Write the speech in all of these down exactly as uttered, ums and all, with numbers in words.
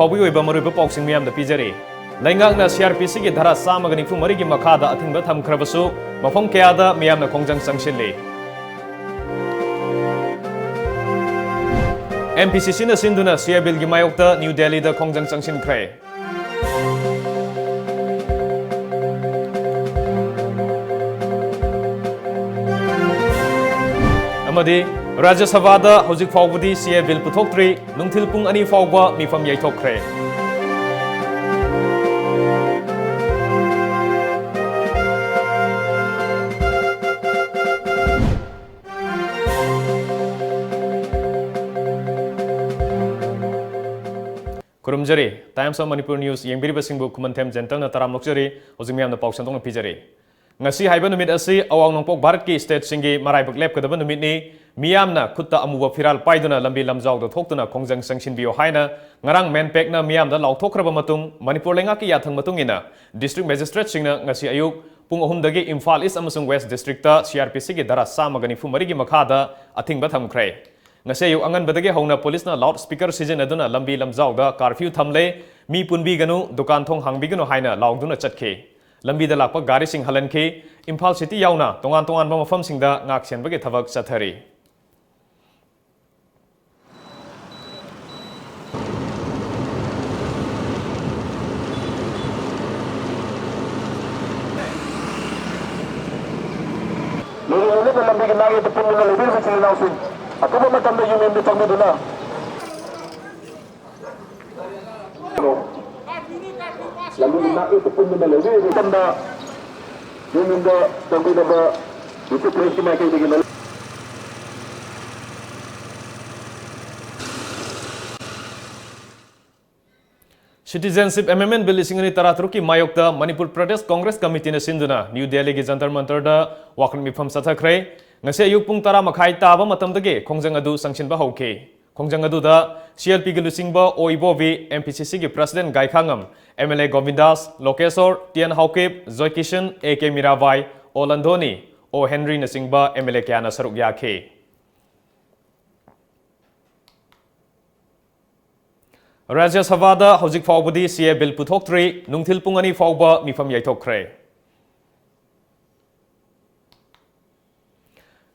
ꯐꯥꯎꯕꯒꯤ ꯑꯣꯏꯕ ꯃꯔꯨꯑꯣꯏꯕ ꯄꯥꯎꯁꯤꯡ ꯃꯤꯌꯥꯝꯗ ꯄꯤꯖꯔꯤ꯫ ꯂꯩꯉꯥꯛꯅ C R P C ꯒꯤ ꯙꯥꯔꯥ ꯆꯥꯝꯃꯒ ꯅꯤꯐꯨ ꯃꯔꯤꯒꯤ ꯃꯈꯥꯗ ꯑꯊꯤꯡꯕ ꯊꯝꯈ꯭ꯔꯕꯁꯨ, ꯃꯐꯝ ꯀꯌꯥꯗ ꯃꯤꯌꯥꯝꯅ ꯈꯣꯡꯖꯪ ꯆꯪꯁꯤꯜꯂꯤ꯫ M P C C ꯅ ꯁꯤꯟꯗꯨꯅ C A A ꯕꯤꯜꯒꯤ ꯃꯥꯌꯣꯛꯇ ꯅ꯭ꯌꯨ ꯗꯦꯜꯂꯤꯗ ꯈꯣꯡꯖꯪ ꯆꯪꯁꯤꯟꯈ꯭ꯔꯦ꯫ ꯑꯃꯗꯤ ꯔꯥꯖ꯭ꯌ ꯁꯚꯥꯗ ꯍꯧꯖꯤꯛ ꯐꯥꯎꯕꯗꯤ C A A ꯕꯤꯜ ꯄꯨꯊꯣꯛꯇ꯭ꯔꯤ, ꯅꯨꯡꯊꯤꯜ ꯄꯨꯡ ꯑꯅꯤ ꯐꯥꯎꯕ ꯃꯤꯐꯝ ꯌꯩꯊꯣꯛꯈ꯭ꯔꯦ꯫ ꯈꯨꯔꯨꯝꯖꯔꯤ꯫ Times of Manipur News ꯌꯦꯡꯕꯤꯔꯤꯕꯁꯤꯡꯕꯨ ꯈꯨꯃꯟꯊꯦꯝ ꯖꯦꯟꯇꯜꯅ ꯇꯔꯥꯝ ꯑꯣꯛꯆꯔꯤ꯫ ꯍꯧꯖꯤꯛ ꯃꯤꯌꯥꯝꯗ ꯄꯥꯎ ꯁꯟꯗꯣꯛꯅ ꯄꯤꯖꯔꯤ꯫ ꯉꯁꯤ ꯍꯥꯏꯕ ꯅꯨꯃꯤꯠ ꯑꯁꯤ ꯑꯋꯥꯡ ꯅꯣꯡꯄꯣꯛ ꯚꯥꯔꯠꯀꯤ stateꯁꯤꯡꯒꯤ ꯃꯔꯥꯏꯕꯛ ꯂꯦꯞꯀꯗꯕ ꯅꯨꯃꯤꯠꯅꯤ꯫ ꯃꯤꯌꯥꯝꯅ ꯈꯨꯠꯇ ꯑꯃꯨꯕ ꯐꯤꯔꯥꯜ ꯄꯥꯏꯗꯨꯅ ꯂꯝꯕꯤ ꯂꯝꯖꯥꯎꯗ ꯊꯣꯛꯇꯨꯅ ꯈꯣꯡꯖꯪ ꯆꯪꯁꯤꯟꯕꯤꯌꯨ ꯍꯥꯏꯅ ꯉꯔꯥꯡ ꯃꯦꯟꯄꯦꯛꯅ ꯃꯤꯌꯥꯝꯗ ꯂꯥꯎꯊꯣꯛꯈ꯭ꯔꯕ ꯃꯇꯨꯡ, ꯃꯅꯤꯄꯨꯔ ꯂꯩꯉꯥꯛꯀꯤ ꯌꯥꯊꯪ ꯃꯇꯨꯡ ꯏꯟꯅ district magistrateꯁꯤꯡꯅ ꯉꯁꯤ ꯑꯌꯨꯛ ꯄꯨꯡ ꯑꯍꯨꯝꯗꯒꯤ ꯏꯝꯐꯥꯜ ꯏꯁ ꯑꯃꯁꯨꯡ west districtꯇ C R P C ꯒꯤ ꯙꯥꯔꯥ ꯆꯥꯝꯃꯒ ꯅꯤꯐꯨ ꯃꯔꯤꯒꯤ ꯃꯈꯥꯗ ꯑꯊꯤꯡꯕ ꯊꯝꯈ꯭ꯔꯦ꯫ ꯉꯁꯤ ꯑꯌꯨꯛ ꯑꯉꯟꯕꯗꯒꯤ ꯍꯧꯅ ꯄꯨꯂꯤꯁꯅ ꯂꯥꯎꯗ ꯁ꯭ꯄꯤꯀꯔ ꯁꯤꯖꯤꯟꯅꯗꯨꯅ ꯂꯝꯕꯤ ꯂꯝꯖꯥꯎꯗ ꯀꯥꯔꯐ꯭ꯌꯨ ꯊꯝꯂꯦ, ꯃꯤ ꯄꯨꯟꯕꯤꯒꯅꯨ, ꯗꯨꯀꯥꯟ ꯊꯣꯡ ꯍꯥꯡꯕꯤꯒꯅꯨ ꯍꯥꯏꯅ ꯂꯥꯎꯗꯨꯅ ꯆꯠꯈꯤ꯫ ꯂꯝꯕꯤꯗ ꯂꯥꯛꯄ ꯒꯥꯔꯤꯁꯤꯡ ꯍꯜꯍꯟꯈꯤ꯫ ꯏꯝꯐꯥꯜ ꯁꯤꯇꯤ ꯌꯥꯎꯅ ꯇꯣꯉꯥꯟ ꯇꯣꯉꯥꯟꯕ ꯃꯐꯝꯁꯤꯡꯗ ꯉꯥꯛ ꯁꯦꯟꯕꯒꯤ ꯊꯕꯛ ꯆꯠꯊꯔꯤ꯫ ꯂꯣꯏꯔꯤꯉꯩꯗ ꯂꯝꯕꯤꯒꯤ ꯅꯥꯛ ꯌꯦꯠꯇ ꯄꯨꯟꯗꯨꯅ ꯂꯩꯕꯤꯔꯤꯕ ꯏꯆꯤꯜ ꯏꯅꯥꯎꯁꯤꯡ, ꯑꯊꯨꯕ ꯃꯇꯝꯗ ꯌꯨꯝ ꯌꯨꯝꯗ ꯆꯪꯕꯤꯗꯨꯅ ꯂꯝꯕꯤꯒꯤ ꯅꯥꯛ ꯌꯦꯠꯇ ꯄꯨꯟꯗꯨꯅ ꯂꯩꯕꯤꯔꯤꯕ ꯃꯇꯝꯗ ꯌꯨꯝ ꯌꯨꯝꯗ ꯆꯪꯕꯤꯅꯕ ꯗꯤꯁꯇ꯭ꯔꯤꯛ ꯄꯨꯂꯤꯁꯀꯤ ꯃꯥꯏꯀꯩꯗꯒꯤ ꯃꯔꯨ Citizenship Amendment Bill ꯂꯤꯁꯤꯡ ꯑꯅꯤ ꯇꯔꯥꯇꯔꯨꯛꯀꯤ ꯃꯥꯌꯣꯛꯇ ꯃꯅꯤꯄꯨꯔ ꯄ꯭ꯔꯗꯦꯁ ꯀꯣꯡꯒ꯭ꯔꯦꯁ ꯀꯃꯤꯇꯤꯅ ꯁꯤꯟꯗꯨꯅ ꯅ꯭ꯌꯨ ꯗꯦꯜꯂꯤꯒꯤ ꯖꯟꯇꯔ ꯃꯟꯇꯔꯗ ꯋꯥꯈꯜ ꯃꯤꯐꯝ ꯆꯠꯊꯈ꯭ꯔꯦ꯫ ꯉꯁꯤ ꯑꯌꯨꯛ ꯄꯨꯡ ꯇꯔꯥ ꯃꯈꯥꯏ ꯇꯥꯕ ꯃꯇꯝꯗꯒꯤ ꯈꯣꯡꯖꯪ ꯑꯗꯨ ꯆꯪꯁꯤꯟꯕ ꯍꯧꯈꯤ꯫ ꯈꯣꯡꯖꯪ ꯑꯗꯨꯗ C L P ꯒꯤ ꯂꯨꯆꯤꯡꯕ O Ibobi, M P C C ꯒꯤ president Gaikhangam, M L A Gobindas, Lokeshor, T N Haokip, Joykishan, A K Mirabai, O Landhoni, ꯑꯣ ꯍꯦꯟꯔꯤꯅꯆꯤꯡꯕ M L A ꯀꯌꯥꯅ ꯁꯔꯨꯛ ꯌꯥꯈꯤ꯫ ꯔꯥꯖ꯭ꯌ ꯁꯚꯥꯗ ꯍꯧꯖꯤꯛ ꯐꯥꯎꯕꯗꯤ ꯁꯤ ꯑꯦ ꯕꯤꯜ ꯄꯨꯊꯣꯛꯇ꯭ꯔꯤ꯫ ꯅꯨꯡꯊꯤꯜ ꯄꯨꯡ ꯑꯅꯤ ꯐꯥꯎꯕ ꯃꯤꯐꯝ ꯌꯩꯊꯣꯛꯈ꯭ꯔꯦ꯫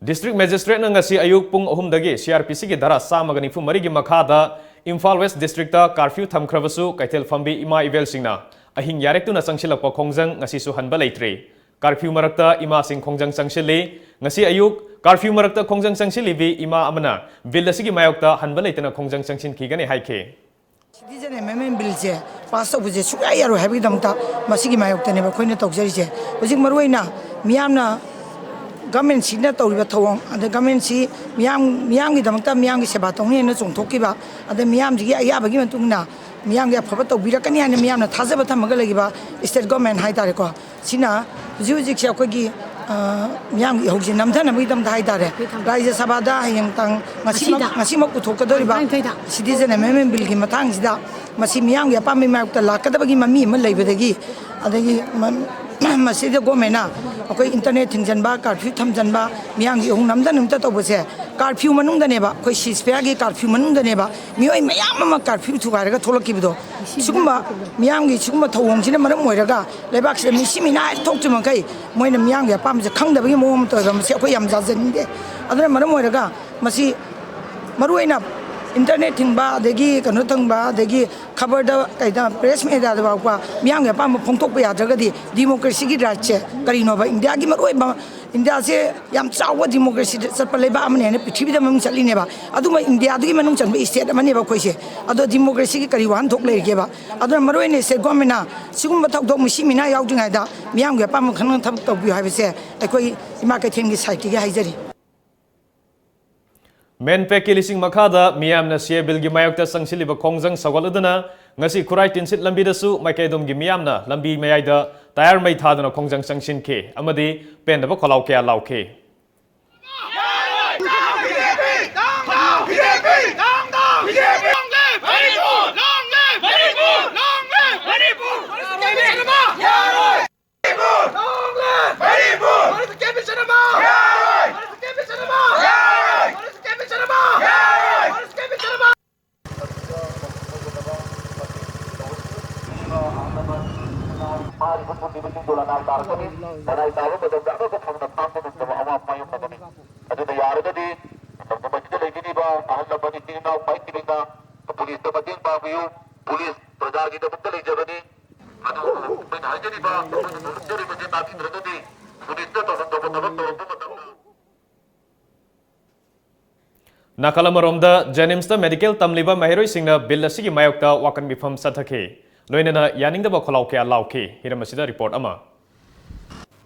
ꯗꯤꯁꯇ꯭ꯔꯤꯛ ꯃꯦꯖꯤꯁꯇ꯭ꯔꯦꯠꯅ ꯉꯁꯤ ꯑꯌꯨꯛ ꯄꯨꯡ ꯑꯍꯨꯝꯗꯒꯤ ꯁꯤ ꯑꯥꯔ ꯄꯤ ꯁꯤꯒꯤ ꯙꯥꯔꯥ ꯆꯥꯝꯃꯒ ꯅꯤꯐꯨ ꯃꯔꯤꯒꯤ ꯃꯈꯥꯗ ꯏꯝꯐꯥꯜ ꯋꯦꯁ ꯗꯤꯁꯇ꯭ꯔꯤꯛꯇ ꯀꯥꯔꯐ꯭ꯌꯨ ꯊꯝꯈ꯭ꯔꯕꯁꯨ, ꯀꯩꯊꯦꯜ ꯐꯝꯕꯤ ꯏꯃꯥ ꯏꯕꯦꯜꯁꯤꯡꯅ ꯑꯍꯤꯡ ꯌꯥꯔꯦꯛꯇꯨꯅ ꯆꯪꯁꯤꯜꯂꯛꯄ ꯈꯣꯡꯖꯪ ꯉꯁꯤꯁꯨ ꯍꯟꯕ ꯂꯩꯇ꯭ꯔꯤ꯫ ꯀꯥꯔꯐ꯭ꯌꯨ ꯃꯔꯛꯇ ꯏꯃꯥꯁꯤꯡ ꯈꯣꯡꯖꯪ ꯆꯪꯁꯤꯜꯂꯤ꯫ ꯉꯁꯤ ꯑꯌꯨꯛ ꯀꯥꯔꯐ꯭ꯌꯨ ꯃꯔꯛꯇ ꯈꯣꯡꯖꯪ ꯆꯪꯁꯤꯜꯂꯤꯕꯤ ꯏꯃꯥ ꯑꯃꯅ ꯕꯤꯜ ꯑꯁꯤꯒꯤ ꯃꯥꯌꯣꯛꯇ ꯍꯟꯕ ꯂꯩꯇꯅ ꯈꯣꯡꯖꯪ ꯆꯪꯁꯤꯟꯈꯤꯒꯅꯤ ꯍꯥꯏꯈꯤ꯫ Citizen Amendment Billꯁꯦ pass ꯇꯧꯕꯁꯦ ꯁꯨꯡꯌꯥ ꯌꯥꯔꯣꯏ ꯍꯥꯏꯕꯒꯤꯗꯃꯛꯇ ꯃꯁꯤꯒꯤ ꯃꯥꯌꯣꯛꯇꯅꯦꯕ ꯑꯩꯈꯣꯏꯅ ꯇꯧꯖꯔꯤꯁꯦ꯫ ꯍꯧꯖꯤꯛ ꯃꯔꯨꯑꯣꯏꯅ ꯃꯤꯌꯥꯝꯅ governmentꯁꯤꯅ ꯇꯧꯔꯤꯕ ꯊꯧꯑꯣꯡ, ꯑꯗ governmentꯁꯤ ꯃꯤꯌꯥꯝ, ꯃꯤꯌꯥꯝꯒꯤꯗꯃꯛꯇ ꯃꯤꯌꯥꯝꯒꯤ ꯁꯦꯕꯥ ꯇꯧꯅꯤ ꯍꯥꯏꯅ ꯆꯣꯡꯊꯣꯛꯈꯤꯕ, ꯑꯗ ꯃꯤꯌꯥꯝꯁꯤꯒꯤ ꯑꯌꯥꯕꯒꯤ ꯃꯇꯨꯡ ꯏꯟꯅ ꯃꯤꯌꯥꯝꯒꯤ ꯑꯐꯕ ꯇꯧꯕꯤꯔꯛꯀꯅꯤ ꯍꯥꯏꯅ ꯃꯤꯌꯥꯝꯅ ꯊꯥꯖꯕ ꯊꯝꯃꯒ ꯂꯩꯈꯤꯕ state government ꯍꯥꯏꯇꯥꯔꯦꯀꯣ, ꯁꯤꯅ ꯍꯧꯖꯤꯛ ꯍꯧꯖꯤꯛꯁꯦ ꯑꯩꯈꯣꯏꯒꯤ, ꯑ, ꯃꯤꯌꯥꯝꯒꯤ ꯏꯍꯧꯁꯦ ꯅꯝꯊꯅꯕꯒꯤꯗꯃꯛꯇ ꯍꯥꯏꯇꯥꯔꯦ, ꯔꯥꯖ꯭ꯌ ꯁꯚꯥꯗ ꯍꯌꯦꯡ ꯇꯥꯡ ꯉꯁꯤꯃꯛ, ꯉꯁꯤꯗ? ꯉꯁꯤꯃꯛ ꯄꯨꯊꯣꯛꯀꯗꯧꯔꯤꯕ ꯃꯊꯪ ꯊꯩꯗ꯫ Citizen Amendment Billꯒꯤ ꯃꯇꯥꯡꯁꯤꯗ ꯃꯁꯤ ꯃꯤꯌꯥꯝꯒꯤ ꯑꯄꯥꯝꯕꯒꯤ ꯃꯥꯌꯣꯛꯇ ꯂꯥꯛꯀꯗꯕꯒꯤ ꯃꯃꯤ ꯑꯃ ꯂꯩꯕꯗꯒꯤ, ꯑꯗꯒꯤ ꯃ-, ꯃꯁꯤꯗ governmentꯅ ꯑꯩꯈꯣꯏ internet ꯊꯤꯡꯖꯤꯟꯕ, curfew ꯊꯝꯖꯤꯟꯕ, ꯃꯤꯌꯥꯝꯒꯤ ꯏꯍꯧ ꯅꯝꯊꯅꯕꯇ ꯇꯧꯕꯁꯦ, curfew ꯃꯅꯨꯡꯗꯅꯦꯕ, ꯑꯩꯈꯣꯏ ceasefireꯒꯤ curfew ꯃꯅꯨꯡꯗꯅꯦꯕ ꯃꯤꯑꯣꯏ ꯃꯌꯥꯝ ꯑꯃ curfew ꯊꯨꯒꯥꯏꯔꯒ ꯊꯣꯛꯂꯛꯈꯤꯕꯗꯣ꯫ ꯁꯤꯒꯨꯝꯕ ꯃꯤꯌꯥꯝꯒꯤ ꯁꯤꯒꯨꯝꯕ ꯊꯧꯑꯣꯡꯁꯤꯅ ꯃꯔꯝ ꯑꯣꯏꯔꯒ ꯂꯩꯕꯥꯛꯁꯤꯗ ꯃꯤꯁꯤ ꯃꯤꯅꯥ ꯊꯣꯛꯇ꯭ꯔꯤ ꯃꯈꯩ ꯃꯣꯏꯅ ꯃꯤꯌꯥꯝꯒꯤ ꯑꯄꯥꯝꯕꯁꯦ ꯈꯪꯗꯕꯒꯤ ꯃꯑꯣꯡ ꯑꯃ ꯇꯧꯋꯦꯕ꯫ ꯃꯁꯤ ꯑꯩꯈꯣꯏ ꯌꯥꯝ ꯌꯥꯖꯅꯤꯡꯗꯦ꯫ ꯑꯗꯨꯅ ꯃꯔꯝ ꯑꯣꯏꯔꯒ ꯃꯁꯤ ꯃꯔꯨꯑꯣꯏꯅ internet ꯊꯤꯡꯕ, ꯑꯗꯒꯤ ꯀꯩꯅꯣ ꯊꯤꯡꯕ, ꯑꯗꯒꯤ ꯈꯕꯔꯗ, ꯀꯩꯗ, press mediaꯗ ꯐꯥꯎꯕ ꯃꯤꯌꯥꯝꯒꯤ ꯑꯄꯥꯝꯕ ꯐꯣꯡꯗꯣꯛꯄ ꯌꯥꯗ꯭ꯔꯒꯗꯤ democracyꯒꯤ rightꯁꯦ ꯀꯔꯤꯅꯣꯕ? ꯏꯟꯗꯤꯌꯥꯒꯤ ꯃꯔꯨꯑꯣꯏꯕ, ꯏꯟꯗꯤꯌꯥꯁꯦ ꯌꯥꯝ ꯆꯥꯎꯕ democracyꯗ ꯆꯠꯄ ꯂꯩꯕꯥꯛ ꯑꯃꯅꯤ ꯍꯥꯏꯅ ꯄ꯭ꯔꯤꯊꯤꯕꯤꯗ ꯃꯃꯤꯡ ꯆꯠꯂꯤꯅꯦꯕ꯫ ꯑꯗꯨꯝꯕ ꯏꯟꯗꯤꯌꯥꯗꯨꯒꯤ ꯃꯅꯨꯡ ꯆꯟꯕ state ꯑꯃꯅꯦꯕ ꯑꯩꯈꯣꯏꯁꯦ꯫ ꯑꯗꯣ democracyꯒꯤ ꯀꯔꯤ ꯋꯥꯍꯟꯊꯣꯛ ꯂꯩꯔꯤꯒꯦꯕ? ꯑꯗꯨꯅ ꯃꯔꯨꯑꯣꯏꯅ state governmentꯅ ꯁꯤꯒꯨꯝꯕ ꯊꯧꯗꯣꯛ ꯃꯤꯁꯤ ꯃꯤꯅꯥ ꯌꯥꯎꯗ꯭ꯔꯤꯉꯩꯗ ꯃꯤꯌꯥꯝꯒꯤ ꯑꯄꯥꯝꯕ ꯈꯪꯅ ꯊꯕꯛ ꯇꯧꯕꯤꯌꯨ ꯍꯥꯏꯕꯁꯦ ꯑꯩꯈꯣꯏ ꯏꯃꯥ ꯀꯩꯊꯦꯜꯒꯤ sideꯇꯒꯤ ꯍꯥꯏꯖꯔꯤ꯫ MANPACꯀꯤ ꯂꯤꯁꯤꯡ ꯃꯈꯥꯗ ꯃꯤꯌꯥꯝꯅ ꯁꯤ ꯑꯦ ꯕꯤꯜꯒꯤ ꯃꯥꯌꯣꯛꯇ ꯆꯪꯁꯤꯜꯂꯤꯕ ꯈꯣꯡꯖꯪ ꯁꯧꯒꯠꯂꯗꯨꯅ ꯉꯁꯤ ꯈꯨꯔꯥꯏ ꯇꯤꯟꯁꯤꯠ ꯂꯝꯕꯤꯗꯁꯨ ꯃꯥꯏꯀꯩ ꯑꯗꯣꯝꯒꯤ ꯃꯤꯌꯥꯝꯅ ꯂꯝꯕꯤ ꯃꯌꯥꯏꯗ tyre ꯃꯩ ꯊꯥꯗꯨꯅ ꯈꯣꯡꯖꯪ ꯆꯪꯁꯤꯟꯈꯤ ꯑꯃꯗꯤ ꯄꯦꯟꯗꯕ ꯈꯣꯜꯂꯥꯎ ꯀꯌꯥ ꯂꯥꯎꯈꯤ꯫ ꯇꯥꯔꯛꯀꯅꯤ꯫ ꯂꯅꯥꯏ ꯇꯥꯕ ꯃꯇꯝꯗ ꯑꯃꯒ ꯐꯪꯅ ꯈꯥꯡꯕ ꯉꯝꯗꯕ ꯑꯋꯥꯕ ꯃꯥꯌꯣꯛꯅꯒꯅꯤ꯫ ꯑꯗꯨꯅ ꯌꯥꯔꯒꯗꯤ ꯂꯝꯗꯝ ꯑꯁꯤꯗ ꯂꯩꯕꯤꯔꯤꯕ ꯑꯍꯜ ꯂꯃꯟ ꯏꯆꯤꯜ ꯏꯅꯥꯎ ꯈ꯭ꯋꯥꯏ ꯀꯤꯔꯤꯅ ꯄꯨꯂꯤꯁꯇ ꯃꯇꯦꯡ ꯄꯥꯡꯕꯤꯌꯨ꯫ ꯄꯨꯂꯤꯁ ꯄ꯭ꯔꯖꯥꯒꯤꯗꯃꯛꯇ ꯂꯩꯖꯕꯅꯤ꯫ ꯑꯗꯨ ꯑꯩꯈꯣꯏꯅ ꯍꯥꯏꯖꯔꯤꯕ, ꯑꯩꯈꯣꯏꯅ ꯇꯧꯖꯔꯤꯕꯁꯦ ꯇꯥꯕꯤꯗ꯭ꯔꯒꯗꯤ ꯄꯨꯂꯤꯁꯇ ꯇꯧꯐꯝ ꯊꯣꯛꯄ ꯊꯕꯛ ꯇꯧꯔꯛꯄ ꯃꯇꯝꯗ ꯅꯥꯀꯜ ꯑꯃꯔꯣꯝꯗ, ꯖꯦꯅꯤꯝꯁꯇ ꯃꯦꯗꯤꯀꯦꯜ ꯇꯝꯂꯤꯕ ꯃꯍꯩꯔꯣꯏꯁꯤꯡꯅ ꯕꯤꯜ ꯑꯁꯤꯒꯤ ꯃꯥꯌꯣꯛꯇ ꯋꯥꯀꯠ ꯃꯤꯐꯝ ꯆꯠꯊꯈꯤ꯫ ꯂꯣꯏꯅꯅ ꯌꯥꯅꯤꯡꯗꯕ ꯈꯣꯜꯂꯥꯎ ꯀꯌꯥ ꯂꯥꯎꯈꯤ꯫ ꯍꯤꯔꯝ ꯑꯁꯤꯗ ꯔꯤꯄꯣꯔꯠ ꯑꯃ꯫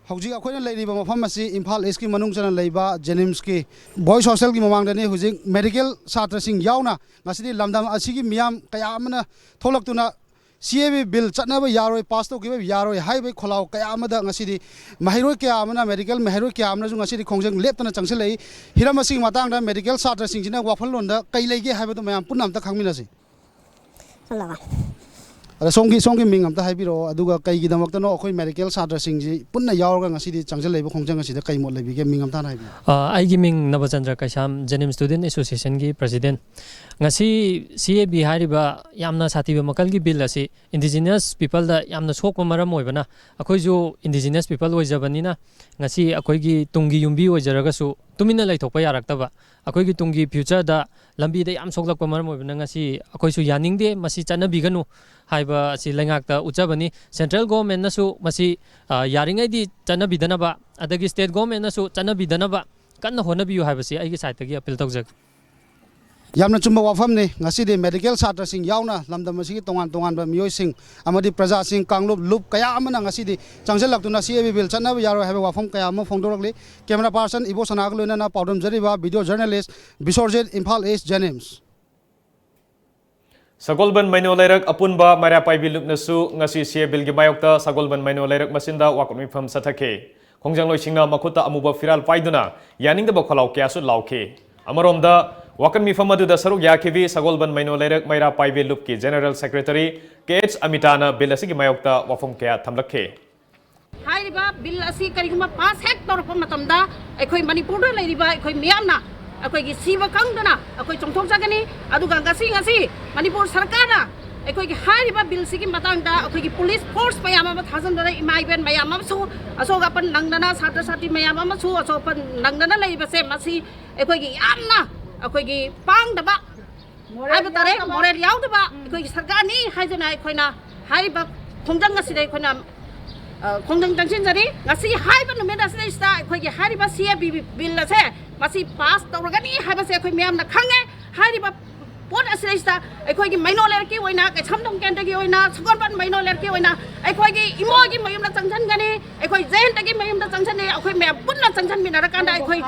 ꯍꯧꯖꯤꯛ ꯑꯩꯈꯣꯏꯅ ꯂꯩꯔꯤꯕ ꯃꯐꯝ ꯑꯁꯤ ꯏꯝꯐꯥꯜ ꯏꯁꯀꯤ ꯃꯅꯨꯡ ꯆꯟꯅ ꯂꯩꯕ ꯖꯦꯅꯤꯝꯁꯀꯤ ꯕꯣꯏꯁ ꯍꯣꯁꯇꯦꯜꯒꯤ ꯃꯃꯥꯡꯗꯅꯤ꯫ ꯍꯧꯖꯤꯛ ꯃꯦꯗꯤꯀꯦꯜ ꯁꯥꯇ꯭ꯔꯁꯤꯡ ꯌꯥꯎꯅ ꯉꯁꯤꯗꯤ ꯂꯝꯗꯝ ꯑꯁꯤꯒꯤ ꯃꯤꯌꯥꯝ ꯀꯌꯥ ꯑꯃꯅ ꯊꯣꯛꯂꯛꯇꯨꯅ ꯁꯤ ꯑꯦ ꯕꯤ ꯕꯤꯜ ꯆꯠꯅꯕ ꯌꯥꯔꯣꯏ, ꯄꯥꯁ ꯇꯧꯈꯤꯕ ꯌꯥꯔꯣꯏ ꯍꯥꯏꯕꯒꯤ ꯈꯣꯜꯂꯥꯎ ꯀꯌꯥ ꯑꯃꯗ ꯉꯁꯤꯗꯤ ꯃꯍꯩꯔꯣꯏ ꯀꯌꯥ ꯑꯃꯅ, ꯃꯦꯗꯤꯀꯦꯜ ꯃꯍꯩꯔꯣꯏ ꯀꯌꯥ ꯑꯃꯅꯁꯨ ꯉꯁꯤꯗꯤ ꯈꯣꯡꯖꯪ ꯂꯦꯞꯇꯅ ꯆꯪꯁꯤꯜꯂꯛꯏ꯫ ꯍꯤꯔꯝ ꯑꯁꯤꯒꯤ ꯃꯇꯥꯡꯗ ꯃꯦꯗꯤꯀꯦꯜ ꯁꯥꯇ꯭ꯔꯁꯤꯡꯁꯤꯅ ꯋꯥꯈꯜꯂꯣꯟꯗ ꯀꯩ ꯂꯩꯒꯦ ꯍꯥꯏꯕꯗꯨ ꯃꯌꯥꯝ ꯄꯨꯟꯅ ꯑꯝꯇ ꯈꯪꯃꯤꯟꯅꯁꯤ꯫ ꯆꯠꯂꯕ꯫ ꯑꯗ ꯁꯣꯝꯒꯤ, ꯁꯣꯝꯒꯤ ꯃꯤꯡ ꯑꯝꯇ ꯍꯥꯏꯕꯤꯔꯛꯑꯣ, ꯑꯗꯨꯒ ꯀꯩꯒꯤꯗꯃꯛꯇꯅꯣ ꯑꯩꯈꯣꯏ ꯃꯦꯗꯤꯀꯦꯜ ꯁꯥꯇ꯭ꯔꯁꯤꯡꯁꯤ ꯄꯨꯟꯅ ꯌꯥꯎꯔꯒ ꯉꯁꯤꯗꯤ ꯆꯪꯁꯤꯜꯂꯛꯏꯕ ꯈꯣꯡꯖꯪ ꯑꯁꯤꯗ ꯀꯩ ꯃꯣꯠ ꯂꯩꯕꯤꯒꯦ? ꯃꯤꯡ ꯑꯝꯇ ꯍꯥꯟꯅ ꯍꯥꯏꯕꯤꯌꯨ꯫ ꯑ, ꯑꯩꯒꯤ ꯃꯤꯡ ꯅꯕꯆꯟꯗ꯭ꯔ ꯀꯩꯁꯥꯝ, ꯖꯦꯅꯤꯝꯁ ꯁ꯭ꯇꯨꯗꯦꯟꯠ ꯑꯦꯁꯣꯁꯤꯌꯦꯁꯟꯒꯤ ꯄ꯭ꯔꯁꯤꯗꯦꯟꯠ꯫ ꯉꯁꯤ ꯁꯤ ꯑꯦ ꯕꯤ ꯍꯥꯏꯔꯤꯕ ꯌꯥꯝꯅ ꯁꯥꯊꯤꯕ ꯃꯈꯜꯒꯤ ꯕꯤꯜ ꯑꯁꯤ ꯏꯟꯗꯤꯖꯤꯅꯁ ꯄꯤꯄꯜꯗ ꯌꯥꯝꯅ ꯁꯣꯛꯄ ꯃꯔꯝ ꯑꯣꯏꯕꯅ, ꯑꯩꯈꯣꯏꯁꯨ ꯏꯟꯗꯤꯖꯤꯅꯁ ꯄꯤꯄꯜ ꯑꯣꯏꯖꯕꯅꯤꯅ ꯉꯁꯤ ꯑꯩꯈꯣꯏꯒꯤ ꯇꯨꯡꯒꯤ ꯌꯨꯝꯕꯤ ꯑꯣꯏꯖꯔꯒꯁꯨ ꯇꯨꯃꯤꯟꯅ ꯂꯩꯊꯣꯛꯄ ꯌꯥꯔꯛꯇꯕ, ꯑꯩꯈꯣꯏꯒꯤ ꯇꯨꯡꯒꯤ ꯐ꯭ꯌꯨꯆꯔꯗ ꯂꯝꯕꯤꯗ ꯌꯥꯝ ꯁꯣꯛꯂꯛꯄ ꯃꯔꯝ ꯑꯣꯏꯕꯅ ꯉꯁꯤ ꯑꯩꯈꯣꯏꯁꯨ ꯌꯥꯅꯤꯡꯗꯦ, ꯃꯁꯤ ꯆꯠꯅꯕꯤꯒꯅꯨ ꯍꯥꯏꯕ ꯑꯁꯤ ꯂꯩꯉꯥꯛꯇ ꯎꯠꯆꯕꯅꯤ꯫ ꯁꯦꯟꯇ꯭ꯔꯦꯜ ꯒꯣꯚꯔꯟꯃꯦꯟꯠꯅꯁꯨ ꯃꯁꯤ, ꯑ, ꯌꯥꯔꯤꯉꯩꯗꯤ ꯆꯠꯅꯕꯤꯗꯅꯕ, ꯑꯗꯒꯤ ꯁ꯭ꯇꯦꯠ ꯒꯣꯚꯔꯟꯃꯦꯟꯠꯅꯁꯨ ꯆꯠꯅꯕꯤꯗꯅꯕ ꯀꯟꯅ ꯍꯣꯠꯅꯕꯤꯌꯨ ꯍꯥꯏꯕꯁꯤ ꯑꯩꯒꯤ ꯁꯥꯏꯠꯇꯒꯤ ꯑꯄꯤꯜ ꯇꯧꯖꯒꯦ꯫ ꯌꯥꯝꯅ ꯆꯨꯝꯕ ꯋꯥꯐꯝꯅꯤ꯫ ꯉꯁꯤꯗꯤ ꯃꯦꯗꯤꯀꯦꯜ ꯁꯥꯇ꯭ꯔꯁꯤꯡ ꯌꯥꯎꯅ ꯂꯝꯗꯝ ꯑꯁꯤꯒꯤ ꯇꯣꯉꯥꯟ ꯇꯣꯉꯥꯟꯕ ꯃꯤꯑꯣꯏꯁꯤꯡ ꯑꯃꯗꯤ ꯄ꯭ꯔꯖꯥꯁꯤꯡ, ꯀꯥꯡꯂꯨꯞ, ꯂꯨꯞ ꯀꯌꯥ ꯑꯃꯅ ꯉꯁꯤꯗꯤ ꯆꯪꯁꯤꯜꯂꯛꯇꯨꯅ ꯁꯤ ꯑꯦ ꯕꯤ ꯕꯤꯜ ꯆꯠꯅꯕ ꯌꯥꯔꯣꯏ ꯍꯥꯏꯕ ꯋꯥꯐꯝ ꯀꯌꯥ ꯑꯃ ꯐꯣꯡꯗꯣꯔꯛꯂꯤ꯫ ꯀꯦꯃꯦꯔꯥ ꯄꯥꯔꯁꯟ ꯏꯕꯣꯁꯅꯥꯒ ꯂꯣꯏꯅꯅ ꯄꯥꯎꯗꯝꯖꯔꯤꯕ ꯚꯤꯗꯤꯑꯣ ꯖꯔꯅꯦꯂꯤꯁ ꯕꯤꯁꯣꯔꯖꯤꯠ, ꯏꯝꯐꯥꯜ ꯏꯁ, ꯖꯦꯅꯤꯝꯁ꯫ ꯁꯒꯣꯜꯕꯟ ꯃꯩꯅꯣ ꯂꯩꯔꯛ ꯑꯄꯨꯟꯕ ꯃꯩꯔꯥ ꯄꯥꯏꯕꯤ ꯂꯨꯞꯅꯁꯨ ꯉꯁꯤ ꯁꯤ ꯑꯦ ꯕꯤꯜꯒꯤ ꯃꯥꯌꯣꯛꯇ ꯁꯒꯣꯜꯕꯟ ꯃꯩꯅꯣ ꯂꯩꯔꯛ ꯃꯆꯤꯟꯗ ꯋꯥꯀꯠ ꯃꯤꯐꯝ ꯆꯠꯊꯈꯤ꯫ ꯈꯣꯡꯖꯪꯂꯣꯏꯁꯤꯡꯅ ꯃꯈꯨꯠꯇ ꯑꯃꯨꯕ ꯐꯤꯔꯥꯜ ꯄꯥꯏꯗꯨꯅ ꯌꯥꯅꯤꯡꯗꯕ ꯈꯣꯜꯂꯥꯎ ꯀꯌꯥꯁꯨ ꯂꯥꯎꯈꯤ꯫ ꯑꯃꯔꯣꯝꯗ, ꯋꯥꯀꯠ ꯃꯤꯐꯝ ꯑꯗꯨꯗ ꯁꯔꯨꯛ ꯌꯥꯈꯤꯕꯤ ꯁꯒꯣꯜꯕꯟ ꯃꯩꯅꯣ ꯂꯩꯔꯛ ꯃꯩꯔꯥ ꯄꯥꯏꯕꯤ ꯂꯨꯞꯀꯤ ꯖꯦꯅꯔꯦꯜ ꯁꯦꯀ꯭ꯔꯦꯇꯔꯤ ꯀꯦ ꯑꯩꯆ ꯑꯃꯤꯇꯥꯅ ꯕꯤꯜ ꯑꯁꯤꯒꯤ ꯃꯥꯌꯣꯛꯇ ꯋꯥꯐꯝ ꯀꯌꯥ ꯊꯝꯂꯛꯈꯤ꯫ ꯍꯥꯏꯔꯤꯕ ꯕꯤꯜ ꯑꯁꯤ ꯀꯔꯤꯒꯨꯝꯕ ꯄꯥꯁ ꯍꯦꯛ ꯇꯧꯔꯛꯄ ꯃꯇꯝꯗ, ꯑꯩꯈꯣꯏ ꯃꯅꯤꯄꯨꯔꯗ ꯂꯩꯔꯤꯕ ꯑꯩꯈꯣꯏ ꯃꯤꯌꯥꯝꯅ ꯑꯩꯈꯣꯏꯒꯤ ꯁꯤꯕ ꯈꯪꯗꯅ ꯑꯩꯈꯣꯏ ꯆꯣꯡꯊꯣꯛꯆꯒꯅꯤ꯫ ꯑꯗꯨꯒ ꯉꯁꯤ, ꯉꯁꯤ ꯃꯅꯤꯄꯨꯔ ꯁꯔꯀꯥꯔꯅ ꯑꯩꯈꯣꯏꯒꯤ ꯍꯥꯏꯔꯤꯕ ꯕꯤꯜꯁꯤꯒꯤ ꯃꯇꯥꯡꯗ ꯑꯩꯈꯣꯏꯒꯤ ꯄꯨꯂꯤꯁ ꯐꯣꯔꯁ ꯃꯌꯥꯝ ꯑꯃ ꯊꯥꯖꯤꯟꯗꯨꯅ ꯏꯃꯥ ꯏꯕꯦꯟ ꯃꯌꯥꯝ ꯑꯃꯁꯨ ꯑꯁꯣꯛ ꯑꯄꯟ ꯅꯪꯗꯅ, ꯁꯥꯇ꯭ꯔ ꯁꯥꯇ꯭ꯔꯤ ꯃꯌꯥꯝ ꯑꯃꯁꯨ ꯑꯁꯣꯛ ꯑꯄꯟ ꯅꯪꯗꯅ ꯂꯩꯔꯤꯕꯁꯦ, ꯃꯁꯤ ꯑꯩꯈꯣꯏꯒꯤ ꯌꯥꯝꯅ ꯑꯩꯈꯣꯏꯒꯤ ꯄꯥꯡꯗꯕ ꯍꯥꯏꯕ ꯇꯥꯔꯦ, ꯃꯣꯔꯦꯜ ꯌꯥꯎꯗꯕ ꯑꯩꯈꯣꯏꯒꯤ ꯁꯔꯀꯥꯔꯅꯤ ꯍꯥꯏꯗꯨꯅ ꯑꯩꯈꯣꯏꯅ ꯍꯥꯏꯔꯤꯕ ꯈꯣꯡꯖꯪ ꯑꯁꯤꯗ ꯑꯩꯈꯣꯏꯅ, ꯑ, ꯈꯣꯡꯖꯪ ꯆꯪꯁꯤꯟꯖꯔꯤ꯫ ꯉꯁꯤ ꯍꯥꯏꯕ ꯅꯨꯃꯤꯠ ꯑꯁꯤꯗꯩꯁꯤꯗ ꯑꯩꯈꯣꯏꯒꯤ ꯍꯥꯏꯔꯤꯕ ꯁꯤ ꯑꯦ ꯕꯤ ꯕꯤꯜ ꯑꯁꯦ ꯃꯁꯤ ꯄꯥꯁ ꯇꯧꯔꯒꯅꯤ ꯍꯥꯏꯕꯁꯦ ꯑꯩꯈꯣꯏ ꯃꯌꯥꯝꯅ ꯈꯪꯉꯦ꯫ ꯍꯥꯏꯔꯤꯕ ꯄꯣꯠ ꯑꯁꯤꯗꯩꯁꯤꯗ ꯑꯩꯈꯣꯏꯒꯤ ꯃꯩꯅꯣ ꯂꯩꯔꯛꯀꯤ ꯑꯣꯏꯅ, ꯀꯩꯁꯥꯝꯊꯣꯡ ꯀꯦꯟꯗ꯭ꯔꯒꯤ ꯑꯣꯏꯅ, ꯁꯒꯣꯜꯕꯟ ꯃꯩꯅꯣ ꯂꯩꯔꯛꯀꯤ ꯑꯣꯏꯅ ꯑꯩꯈꯣꯏꯒꯤ ꯏꯃꯣꯒꯤ ꯃꯌꯨꯝꯗ ꯆꯪꯁꯤꯟꯒꯅꯤ, ꯑꯩꯈꯣꯏ ꯖꯌꯟꯇꯒꯤ ꯃꯌꯨꯝꯗ ꯆꯪꯁꯤꯟꯅꯤ꯫ ꯑꯩꯈꯣꯏ ꯃꯌꯥꯝ ꯄꯨꯟꯅ ꯆꯪꯁꯤꯟꯃꯤꯟꯅꯔꯀꯥꯟꯗ ꯑꯩꯈꯣꯏ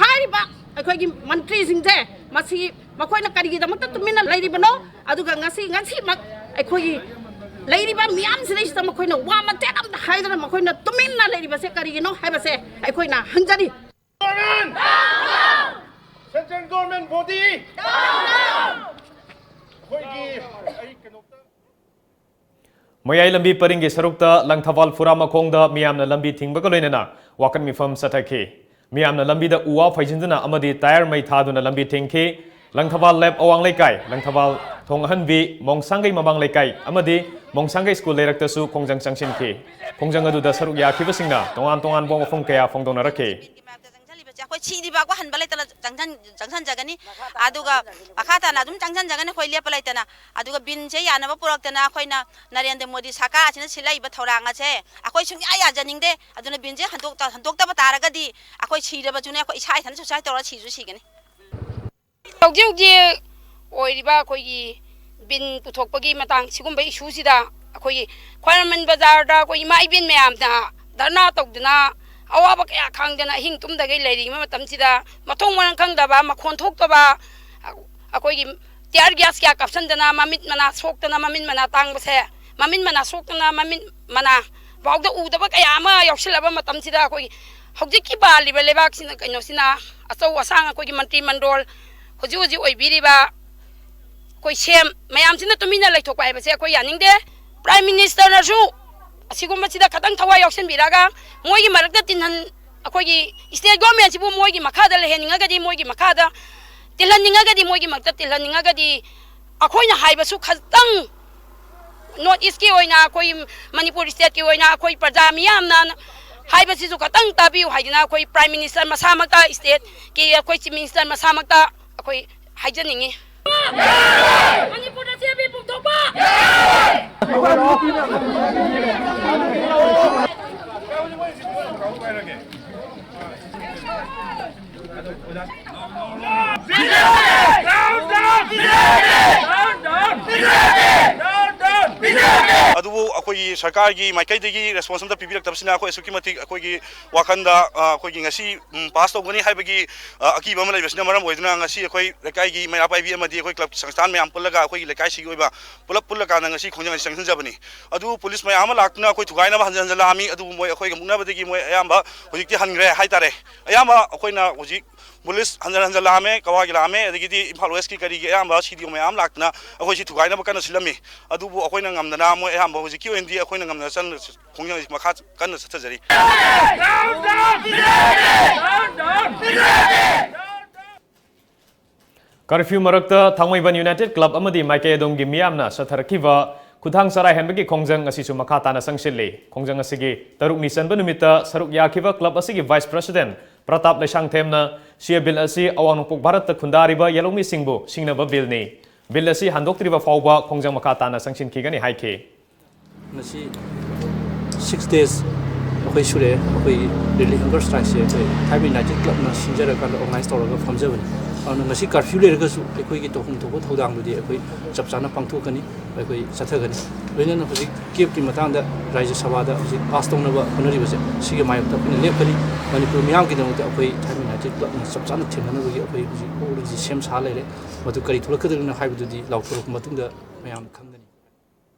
ꯍꯥꯏꯔꯤꯕ ꯑꯩꯈꯣꯏꯒꯤ ꯃꯟꯇ꯭ꯔꯤꯁꯤꯡꯁꯦ ꯃꯁꯤ ꯃꯈꯣꯏꯅ ꯀꯔꯤꯒꯤꯗꯃꯛꯇ ꯇꯨꯃꯤꯟꯅ ꯂꯩꯔꯤꯕꯅꯣ? ꯑꯗꯨꯒ ꯉꯁꯤ, ꯉꯁꯤꯃꯛ ꯑꯩꯈꯣꯏꯒꯤ ꯂꯩꯔꯤꯕ ꯃꯤꯌꯥꯝꯁꯤꯗꯩꯁꯤꯗ ꯃꯈꯣꯏꯅ ꯋꯥ ꯃꯇꯦꯛ ꯑꯃꯇ ꯍꯥꯏꯗꯅ ꯃꯈꯣꯏꯅ ꯇꯨꯃꯤꯟꯅ ꯂꯩꯔꯤꯕꯁꯦ ꯀꯔꯤꯒꯤꯅꯣ ꯍꯥꯏꯕꯁꯦ ꯑꯩꯈꯣꯏꯅ ꯍꯪꯖꯔꯤ꯫ Government! Central Government body! ꯑꯩꯈꯣꯏꯒꯤ, ꯑꯩ ꯀꯩꯅꯣꯝꯇ ꯃꯌꯥꯏ ꯂꯝꯕꯤ ꯄꯔꯤꯡꯒꯤ ꯁꯔꯨꯛꯇ ꯂꯪꯊꯕꯥꯜ ꯐꯨꯔꯥ ꯃꯈꯣꯡꯗ ꯃꯤꯌꯥꯝꯅ ꯂꯝꯕꯤ ꯊꯤꯡꯕꯒ ꯂꯣꯏꯅꯅ ꯋꯥꯀꯠ ꯃꯤꯐꯝ ꯆꯠꯊꯈꯤ꯫ ꯃꯤꯌꯥꯝꯅ ꯂꯝꯕꯤꯗ ꯎ ꯋꯥ ꯐꯩꯖꯤꯟꯗꯨꯅ ꯑꯃꯗꯤ ꯇꯥꯌꯔ ꯃꯩ ꯊꯥꯗꯨꯅ ꯂꯝꯕꯤ ꯊꯤꯡꯈꯤ꯫ ꯂꯪꯊꯕꯥꯜ ꯂꯦꯞ ꯑꯋꯥꯡ ꯂꯩꯀꯥꯏ, ꯂꯪꯊꯕꯥꯜ ꯊꯣꯡ ꯑꯍꯟꯕꯤ, ꯃꯣꯡꯁꯥꯡꯒꯩ ꯃꯃꯥꯡ ꯂꯩꯀꯥꯏ ꯑꯃꯗꯤ ꯃꯣꯡꯁꯥꯡꯒꯩ ꯁ꯭ꯀꯨꯜ ꯂꯩꯔꯛꯇꯁꯨ ꯈꯣꯡꯖꯪ ꯆꯪꯁꯤꯟꯈꯤ꯫ ꯈꯣꯡꯖꯪ ꯑꯗꯨꯗ ꯁꯔꯨꯛ ꯌꯥꯈꯤꯕꯁꯤꯡꯅ ꯇꯣꯉꯥꯟ ꯇꯣꯉꯥꯟꯕ ꯋꯥꯐꯝ ꯀꯌꯥ ꯐꯣꯡꯗꯣꯛꯅꯔꯛꯈꯤ꯫ ꯆꯪꯁꯤꯜꯂꯤꯕꯁꯦ ꯑꯩꯈꯣꯏ ꯁꯤꯗ꯭ꯔꯤꯐꯥꯎꯕ ꯍꯟꯕ ꯂꯩꯇꯅ ꯆꯪꯁꯟ-, ꯆꯪꯁꯟꯖꯒꯅꯤ꯫ ꯑꯗꯨꯒ ꯃꯈꯥ ꯇꯥꯅ ꯑꯗꯨꯝ ꯆꯪꯁꯟꯖꯒꯅꯤ ꯑꯩꯈꯣꯏ ꯂꯦꯞꯄ ꯂꯩꯇꯅ꯫ ꯑꯗꯨꯒ ꯕꯤꯟꯁꯦ ꯌꯥꯅꯕ ꯄꯨꯔꯛꯇꯅ ꯑꯩꯈꯣꯏꯅ ꯅꯔꯦꯟꯗ꯭ꯔ ꯃꯣꯗꯤ ꯁꯔꯀꯥꯔ ꯑꯁꯤꯅ ꯁꯤꯜꯂꯛꯏꯕ ꯊꯧꯔꯥꯡ ꯑꯁꯦ ꯑꯩꯈꯣꯏ ꯁꯨꯡꯌꯥ ꯌꯥꯖꯅꯤꯡꯗꯦ꯫ ꯑꯗꯨꯅ ꯕꯤꯟꯁꯦ ꯍꯟꯗꯣꯛꯇ-, ꯍꯟꯗꯣꯛꯇꯕ ꯇꯥꯔꯒꯗꯤ ꯑꯩꯈꯣꯏ ꯁꯤꯔꯕꯁꯨꯅꯦ, ꯑꯩꯈꯣꯏ ꯏꯁꯥ ꯏꯊꯟꯇ suicide ꯇꯧꯔ ꯁꯤꯁꯨ ꯁꯤꯒꯅꯤ꯫ ꯍꯧꯖꯤꯛ ꯍꯧꯖꯤꯛ ꯑꯣꯏꯔꯤꯕ ꯑꯩꯈꯣꯏꯒꯤ ꯕꯤꯟ ꯄꯨꯊꯣꯛꯄꯒꯤ ꯃꯇꯥꯡ, ꯁꯤꯒꯨꯝꯕ ꯏꯁꯨꯁꯤꯗ ꯑꯩꯈꯣꯏꯒꯤ ꯈ꯭ꯋꯥꯏꯔꯝꯕꯟ ꯕꯖꯥꯔꯗ ꯑꯩꯈꯣꯏ ꯏꯃꯥ ꯏꯕꯦꯟ ꯃꯌꯥꯝꯅ ꯙꯔꯅꯥ ꯇꯧꯗꯨꯅ ꯑꯋꯥꯕ ꯀꯌꯥ ꯈꯥꯡꯗꯅ ꯑꯍꯤꯡ ꯇꯨꯝꯗꯈꯩ ꯂꯩꯔꯤꯕ ꯃꯇꯝꯁꯤꯗ, ꯃꯊꯣꯡ ꯃꯔꯝ ꯈꯪꯗꯕ, ꯃꯈꯣꯟ ꯊꯣꯛꯇꯕ, ꯑꯩꯈꯣꯏꯒꯤ tear gas ꯀꯌꯥ ꯀꯥꯞꯁꯤꯟꯗꯅ ꯃꯃꯤꯠ ꯃꯅꯥ ꯁꯣꯛꯇꯅ, ꯃꯃꯤꯠ ꯃꯅꯥ ꯇꯥꯡꯕꯁꯦ, ꯃꯃꯤꯠ ꯃꯅꯥ ꯁꯣꯛꯇꯅ ꯃꯃꯤꯠ ꯃꯅꯥ ꯐꯥꯎꯗ ꯎꯗꯕ ꯀꯌꯥ ꯑꯃ ꯌꯥꯎꯁꯤꯜꯂꯕ ꯃꯇꯝꯁꯤꯗ, ꯑꯩꯈꯣꯏꯒꯤ ꯍꯧꯖꯤꯛꯀꯤ ꯄꯥꯜꯂꯤꯕ ꯂꯩꯕꯥꯛꯁꯤꯅ, ꯀꯩꯅꯣꯁꯤꯅ, ꯑꯆꯧ ꯑꯁꯥꯡ ꯑꯩꯈꯣꯏꯒꯤ ꯃꯟꯇ꯭ꯔꯤ ꯃꯟꯗꯣꯜ ꯍꯧꯖꯤꯛ ꯍꯧꯖꯤꯛ ꯑꯣꯏꯕꯤꯔꯤꯕ ꯑꯩꯈꯣꯏ ꯁꯤ ꯑꯦꯝ ꯃꯌꯥꯝꯁꯤꯅ ꯇꯨꯃꯤꯟꯅ ꯂꯩꯊꯣꯛꯄ ꯍꯥꯏꯕꯁꯦ ꯑꯩꯈꯣꯏ ꯌꯥꯅꯤꯡꯗꯦ꯫ Prime Ministerꯅꯁꯨ ꯑꯁꯤꯒꯨꯝꯕꯁꯤꯗ ꯈꯇꯪ ꯊꯋꯥꯏ ꯌꯥꯎꯁꯟꯕꯤꯔꯒ ꯃꯣꯏꯒꯤ ꯃꯔꯛꯇ ꯇꯤꯟꯍꯟ-, ꯑꯩꯈꯣꯏꯒꯤ state governmentꯁꯤꯕꯨ ꯃꯣꯏꯒꯤ ꯃꯈꯥꯗ ꯂꯩꯍꯟꯅꯤꯡꯉꯒꯗꯤ, ꯃꯣꯏꯒꯤ ꯃꯈꯥꯗ ꯇꯤꯜꯍꯟꯅꯤꯡꯉꯒꯗꯤ, ꯃꯣꯏꯒꯤ ꯃꯔꯛꯇ ꯇꯤꯜꯍꯟꯅꯤꯡꯉꯒꯗꯤ ꯑꯩꯈꯣꯏꯅ ꯍꯥꯏꯕꯁꯨ ꯈꯇꯪ, ꯅꯣꯔꯠ ꯏꯁꯀꯤ ꯑꯣꯏꯅ, ꯑꯩꯈꯣꯏ ꯃꯅꯤꯄꯨꯔ ꯁ꯭ꯇꯦꯠꯀꯤ ꯑꯣꯏꯅ ꯑꯩꯈꯣꯏ ꯄ꯭ꯔꯖꯥ ꯃꯤꯌꯥꯝꯅ ꯍꯥꯏꯕꯁꯤꯁꯨ ꯈꯇꯪ ꯇꯥꯕꯤꯌꯨ ꯍꯥꯏꯗꯅ ꯑꯩꯈꯣꯏ ꯄ꯭ꯔꯥꯏꯝ ꯃꯤꯅꯤꯁꯇꯔ ꯃꯁꯥꯃꯛꯇ, ꯁ꯭ꯇꯦꯠꯀꯤ ꯑꯩꯈꯣꯏ ꯆꯤꯐ ꯃꯤꯅꯤꯁꯇꯔ ꯃꯁꯥꯃꯛꯇ ꯑꯩꯈꯣꯏ ꯍꯥꯏꯖꯅꯤꯡꯉꯤ꯫ ꯃꯅꯤꯄꯨꯔꯗ ꯆꯦ ꯕꯤ ꯄꯨꯊꯣꯛꯄ! ꯑꯗꯨꯕꯨ ꯑꯩꯈꯣꯏꯒꯤ ꯁꯔꯀꯥꯔꯒꯤ ꯃꯥꯏꯀꯩꯗꯒꯤ ꯔꯦꯁꯄꯣꯟꯁ ꯑꯝꯇ ꯄꯤꯕꯤꯔꯛꯇꯕꯁꯤꯅ ꯑꯩꯈꯣꯏ ꯑꯁꯨꯛꯀꯤ ꯃꯇꯤꯛ ꯑꯩꯈꯣꯏꯒꯤ ꯋꯥꯈꯜꯗ, ꯑ, ꯑꯩꯈꯣꯏꯒꯤ ꯉꯁꯤ, ꯎꯝ, ꯄꯥꯁ ꯇꯧꯒꯅꯤ ꯍꯥꯏꯕꯒꯤ, ꯑ, ꯑꯀꯤꯕ ꯑꯃ ꯂꯩꯕꯁꯤꯅ ꯃꯔꯝ ꯑꯣꯏꯗꯨꯅ ꯉꯁꯤ ꯑꯩꯈꯣꯏ ꯂꯩꯀꯥꯏꯒꯤ ꯃꯩꯔꯥ ꯄꯥꯏꯕꯤ ꯑꯃꯗꯤ ꯑꯩꯈꯣꯏ ꯀ꯭ꯂꯕ ꯁꯪꯁꯊꯥꯟ ꯃꯌꯥꯝ ꯄꯨꯜꯂꯒ ꯑꯩꯈꯣꯏꯒꯤ ꯂꯩꯀꯥꯏꯁꯤꯒꯤ ꯑꯣꯏꯕ ꯄꯨꯂꯞ ꯄꯨꯜꯂꯀꯥꯟꯗ ꯉꯁꯤ ꯈꯣꯡꯖꯪ ꯑꯁꯤ ꯆꯪꯁꯤꯟꯖꯕꯅꯤ꯫ ꯑꯗꯨꯕꯨ ꯄꯨꯂꯤꯁ ꯃꯌꯥꯝ ꯑꯃ ꯂꯥꯛꯇꯨꯅ ꯑꯩꯈꯣꯏ ꯊꯨꯒꯥꯏꯅꯕ ꯍꯟꯖꯤꯟ ꯍꯟꯖꯤꯟ ꯂꯥꯛꯑꯝꯃꯤ꯫ ꯑꯗꯨꯕꯨ ꯃꯣꯏ ꯑꯩꯈꯣꯏꯒ ꯃꯨꯛꯅꯕꯗꯒꯤ ꯃꯣꯏ ꯑꯌꯥꯝꯕ ꯍꯧꯖꯤꯛꯇꯤ ꯍꯟꯈ꯭ꯔꯦ ꯍꯥꯏꯇꯥꯔꯦ꯫ ꯑꯌꯥꯝꯕ ꯑꯩꯈꯣꯏꯅ ꯍꯧꯖꯤꯛ ꯄꯨꯂꯤꯁ ꯍꯟꯖꯟ ꯍꯟꯖꯟ ꯂꯥꯛꯑꯝꯃꯦ, ꯀꯋꯥꯒꯤ ꯂꯥꯛꯑꯝꯃꯦ, ꯑꯗꯒꯤꯗꯤ ꯏꯝꯐꯥꯜ ꯋꯦꯁꯀꯤ ꯀꯔꯤꯒꯤ ꯑꯌꯥꯝꯕ ꯁꯤ ꯗꯤ ꯑꯣ ꯃꯌꯥꯝ ꯂꯥꯛꯇꯅ ꯑꯩꯈꯣꯏꯁꯤ ꯊꯨꯒꯥꯏꯅꯕ ꯀꯟꯅ ꯁꯤꯜꯂꯝꯃꯤ꯫ ꯑꯗꯨꯕꯨ ꯑꯩꯈꯣꯏꯅ ꯉꯝꯗꯅ, ꯃꯣꯏ ꯑꯌꯥꯝꯕ ꯍꯧꯖꯤꯛꯀꯤ ꯑꯣꯏꯅꯗꯤ ꯑꯩꯈꯣꯏꯅ ꯉꯝꯗꯅ ꯆꯪ-, ꯈꯣꯡꯖꯪ ꯑꯁꯤ ꯃꯈꯥ ꯀꯟꯅ ꯆꯠꯊꯖꯔꯤ꯫ ꯀꯔꯐ꯭ꯌꯨ ꯃꯔꯛꯇ ꯊꯥꯡꯃꯩꯕꯟ ꯌꯨꯅꯥꯏꯇꯦꯗ ꯀ꯭ꯂꯕ ꯑꯃꯗꯤ ꯃꯥꯏꯀꯩ ꯑꯗꯣꯝꯒꯤ ꯃꯤꯌꯥꯝꯅ ꯆꯠꯊꯔꯛꯈꯤꯕ ꯈꯨꯊꯥꯡ ꯆꯔꯥ ꯍꯦꯟꯕꯒꯤ ꯈꯣꯡꯖꯪ ꯑꯁꯤꯁꯨ ꯃꯈꯥ ꯇꯥꯅ ꯆꯪꯁꯤꯜꯂꯤ꯫ ꯈꯣꯡꯖꯪ ꯑꯁꯤꯒꯤ ꯇꯔꯨꯛꯅꯤ ꯆꯟꯕ ꯅꯨꯃꯤꯠꯇ ꯁꯔꯨꯛ ꯌꯥꯈꯤꯕ ꯀ꯭ꯂꯕ ꯑꯁꯤꯒꯤ ꯚꯥꯏꯁ ꯄ꯭ꯔꯁꯤꯗꯦꯟ ꯄ꯭ꯔꯇꯥꯞ ꯂꯩꯁꯥꯡꯊꯦꯝꯅ ꯁꯤ ꯑꯦ ꯕꯤꯜ ꯑꯁꯤ ꯑꯋꯥꯡ ꯅꯣꯡꯄꯣꯛ ꯚꯥꯔꯠꯇ ꯈꯨꯟꯗꯥꯔꯤꯕ ꯌꯦꯜꯍꯧꯃꯤꯁꯤꯡꯕꯨ ꯁꯤꯡꯅꯕ ꯕꯤꯜꯅꯤ꯫ ꯕꯤꯜ ꯑꯁꯤ ꯍꯟꯗꯣꯛꯇ꯭ꯔꯤꯕ ꯐꯥꯎꯕ ꯈꯣꯡꯖꯪ ꯃꯈꯥ ꯇꯥꯅ ꯆꯪꯁꯤꯟꯈꯤꯒꯅꯤ ꯍꯥꯏꯈꯤ꯫ ꯉꯁꯤ six days ꯑꯩꯈꯣꯏ ꯁꯨꯔꯦ, ꯑꯩꯈꯣꯏꯒꯤ ꯔꯤꯂꯤꯐ ꯍꯪꯒꯔ ꯁ꯭ꯇ꯭ꯔꯥꯏꯛꯁꯦ ꯑꯩꯈꯣꯏ ꯊꯥꯏꯕ ꯌꯨꯅꯥꯏꯇꯦꯗ ꯀ꯭ꯂꯕꯅ ꯁꯤꯟꯖꯔꯀꯥꯟꯗ ꯑꯣꯔꯒꯅꯥꯏꯖ ꯇꯧꯔꯒ ꯐꯝꯖꯕꯅꯤ꯫ ꯑꯗꯨꯅ ꯉꯁꯤ ꯀꯔꯐ꯭ꯌꯨ ꯂꯩꯔꯒꯁꯨ ꯑꯩꯈꯣꯏꯒꯤ ꯇꯧꯐꯝ ꯊꯣꯛꯄ ꯊꯧꯗꯥꯡꯗꯨꯗꯤ ꯑꯩꯈꯣꯏ ꯆꯞ ꯆꯥꯅ ꯄꯥꯡꯊꯣꯛꯀꯅꯤ, ꯑꯩꯈꯣꯏ ꯆꯠꯊꯒꯅꯤ꯫ ꯂꯣꯏꯅꯅ ꯍꯧꯖꯤꯛ ꯀꯦꯞꯀꯤ ꯃꯇꯥꯡꯗ ꯔꯥꯖ꯭ꯌ ꯁꯚꯥꯗ ꯍꯧꯖꯤꯛ ꯄꯥꯁ ꯇꯧꯅꯕ ꯍꯣꯠꯅꯔꯤꯕꯁꯦ, ꯁꯤꯒꯤ ꯃꯥꯌꯣꯛꯇ ꯑꯩꯈꯣꯏꯅ ꯂꯦꯞꯀꯅꯤ꯫ ꯃꯅꯤꯄꯨꯔ ꯃꯤꯌꯥꯝꯒꯤꯗꯃꯛꯇ ꯑꯩꯈꯣꯏ ꯊꯥꯏꯕ ꯌꯨꯅꯥꯏꯇꯦꯗ ꯀ꯭ꯂꯕꯅ ꯆꯞ ꯆꯥꯅ ꯊꯦꯡꯅꯅꯕꯒꯤ ꯑꯩꯈꯣꯏ ꯍꯧꯖꯤꯛ already ꯁꯦꯝ ꯁꯥ ꯂꯩꯔꯦ꯫ ꯃꯗꯨ ꯀꯔꯤ ꯊꯣꯛꯂꯛꯀꯗꯣꯏꯅꯣ ꯍꯥꯏꯕꯗꯨꯗꯤ ꯂꯥꯎꯊꯣꯔꯛꯄ ꯃꯇꯨꯡꯗ ꯃꯌꯥꯝ ꯈꯪꯒꯅꯤ꯫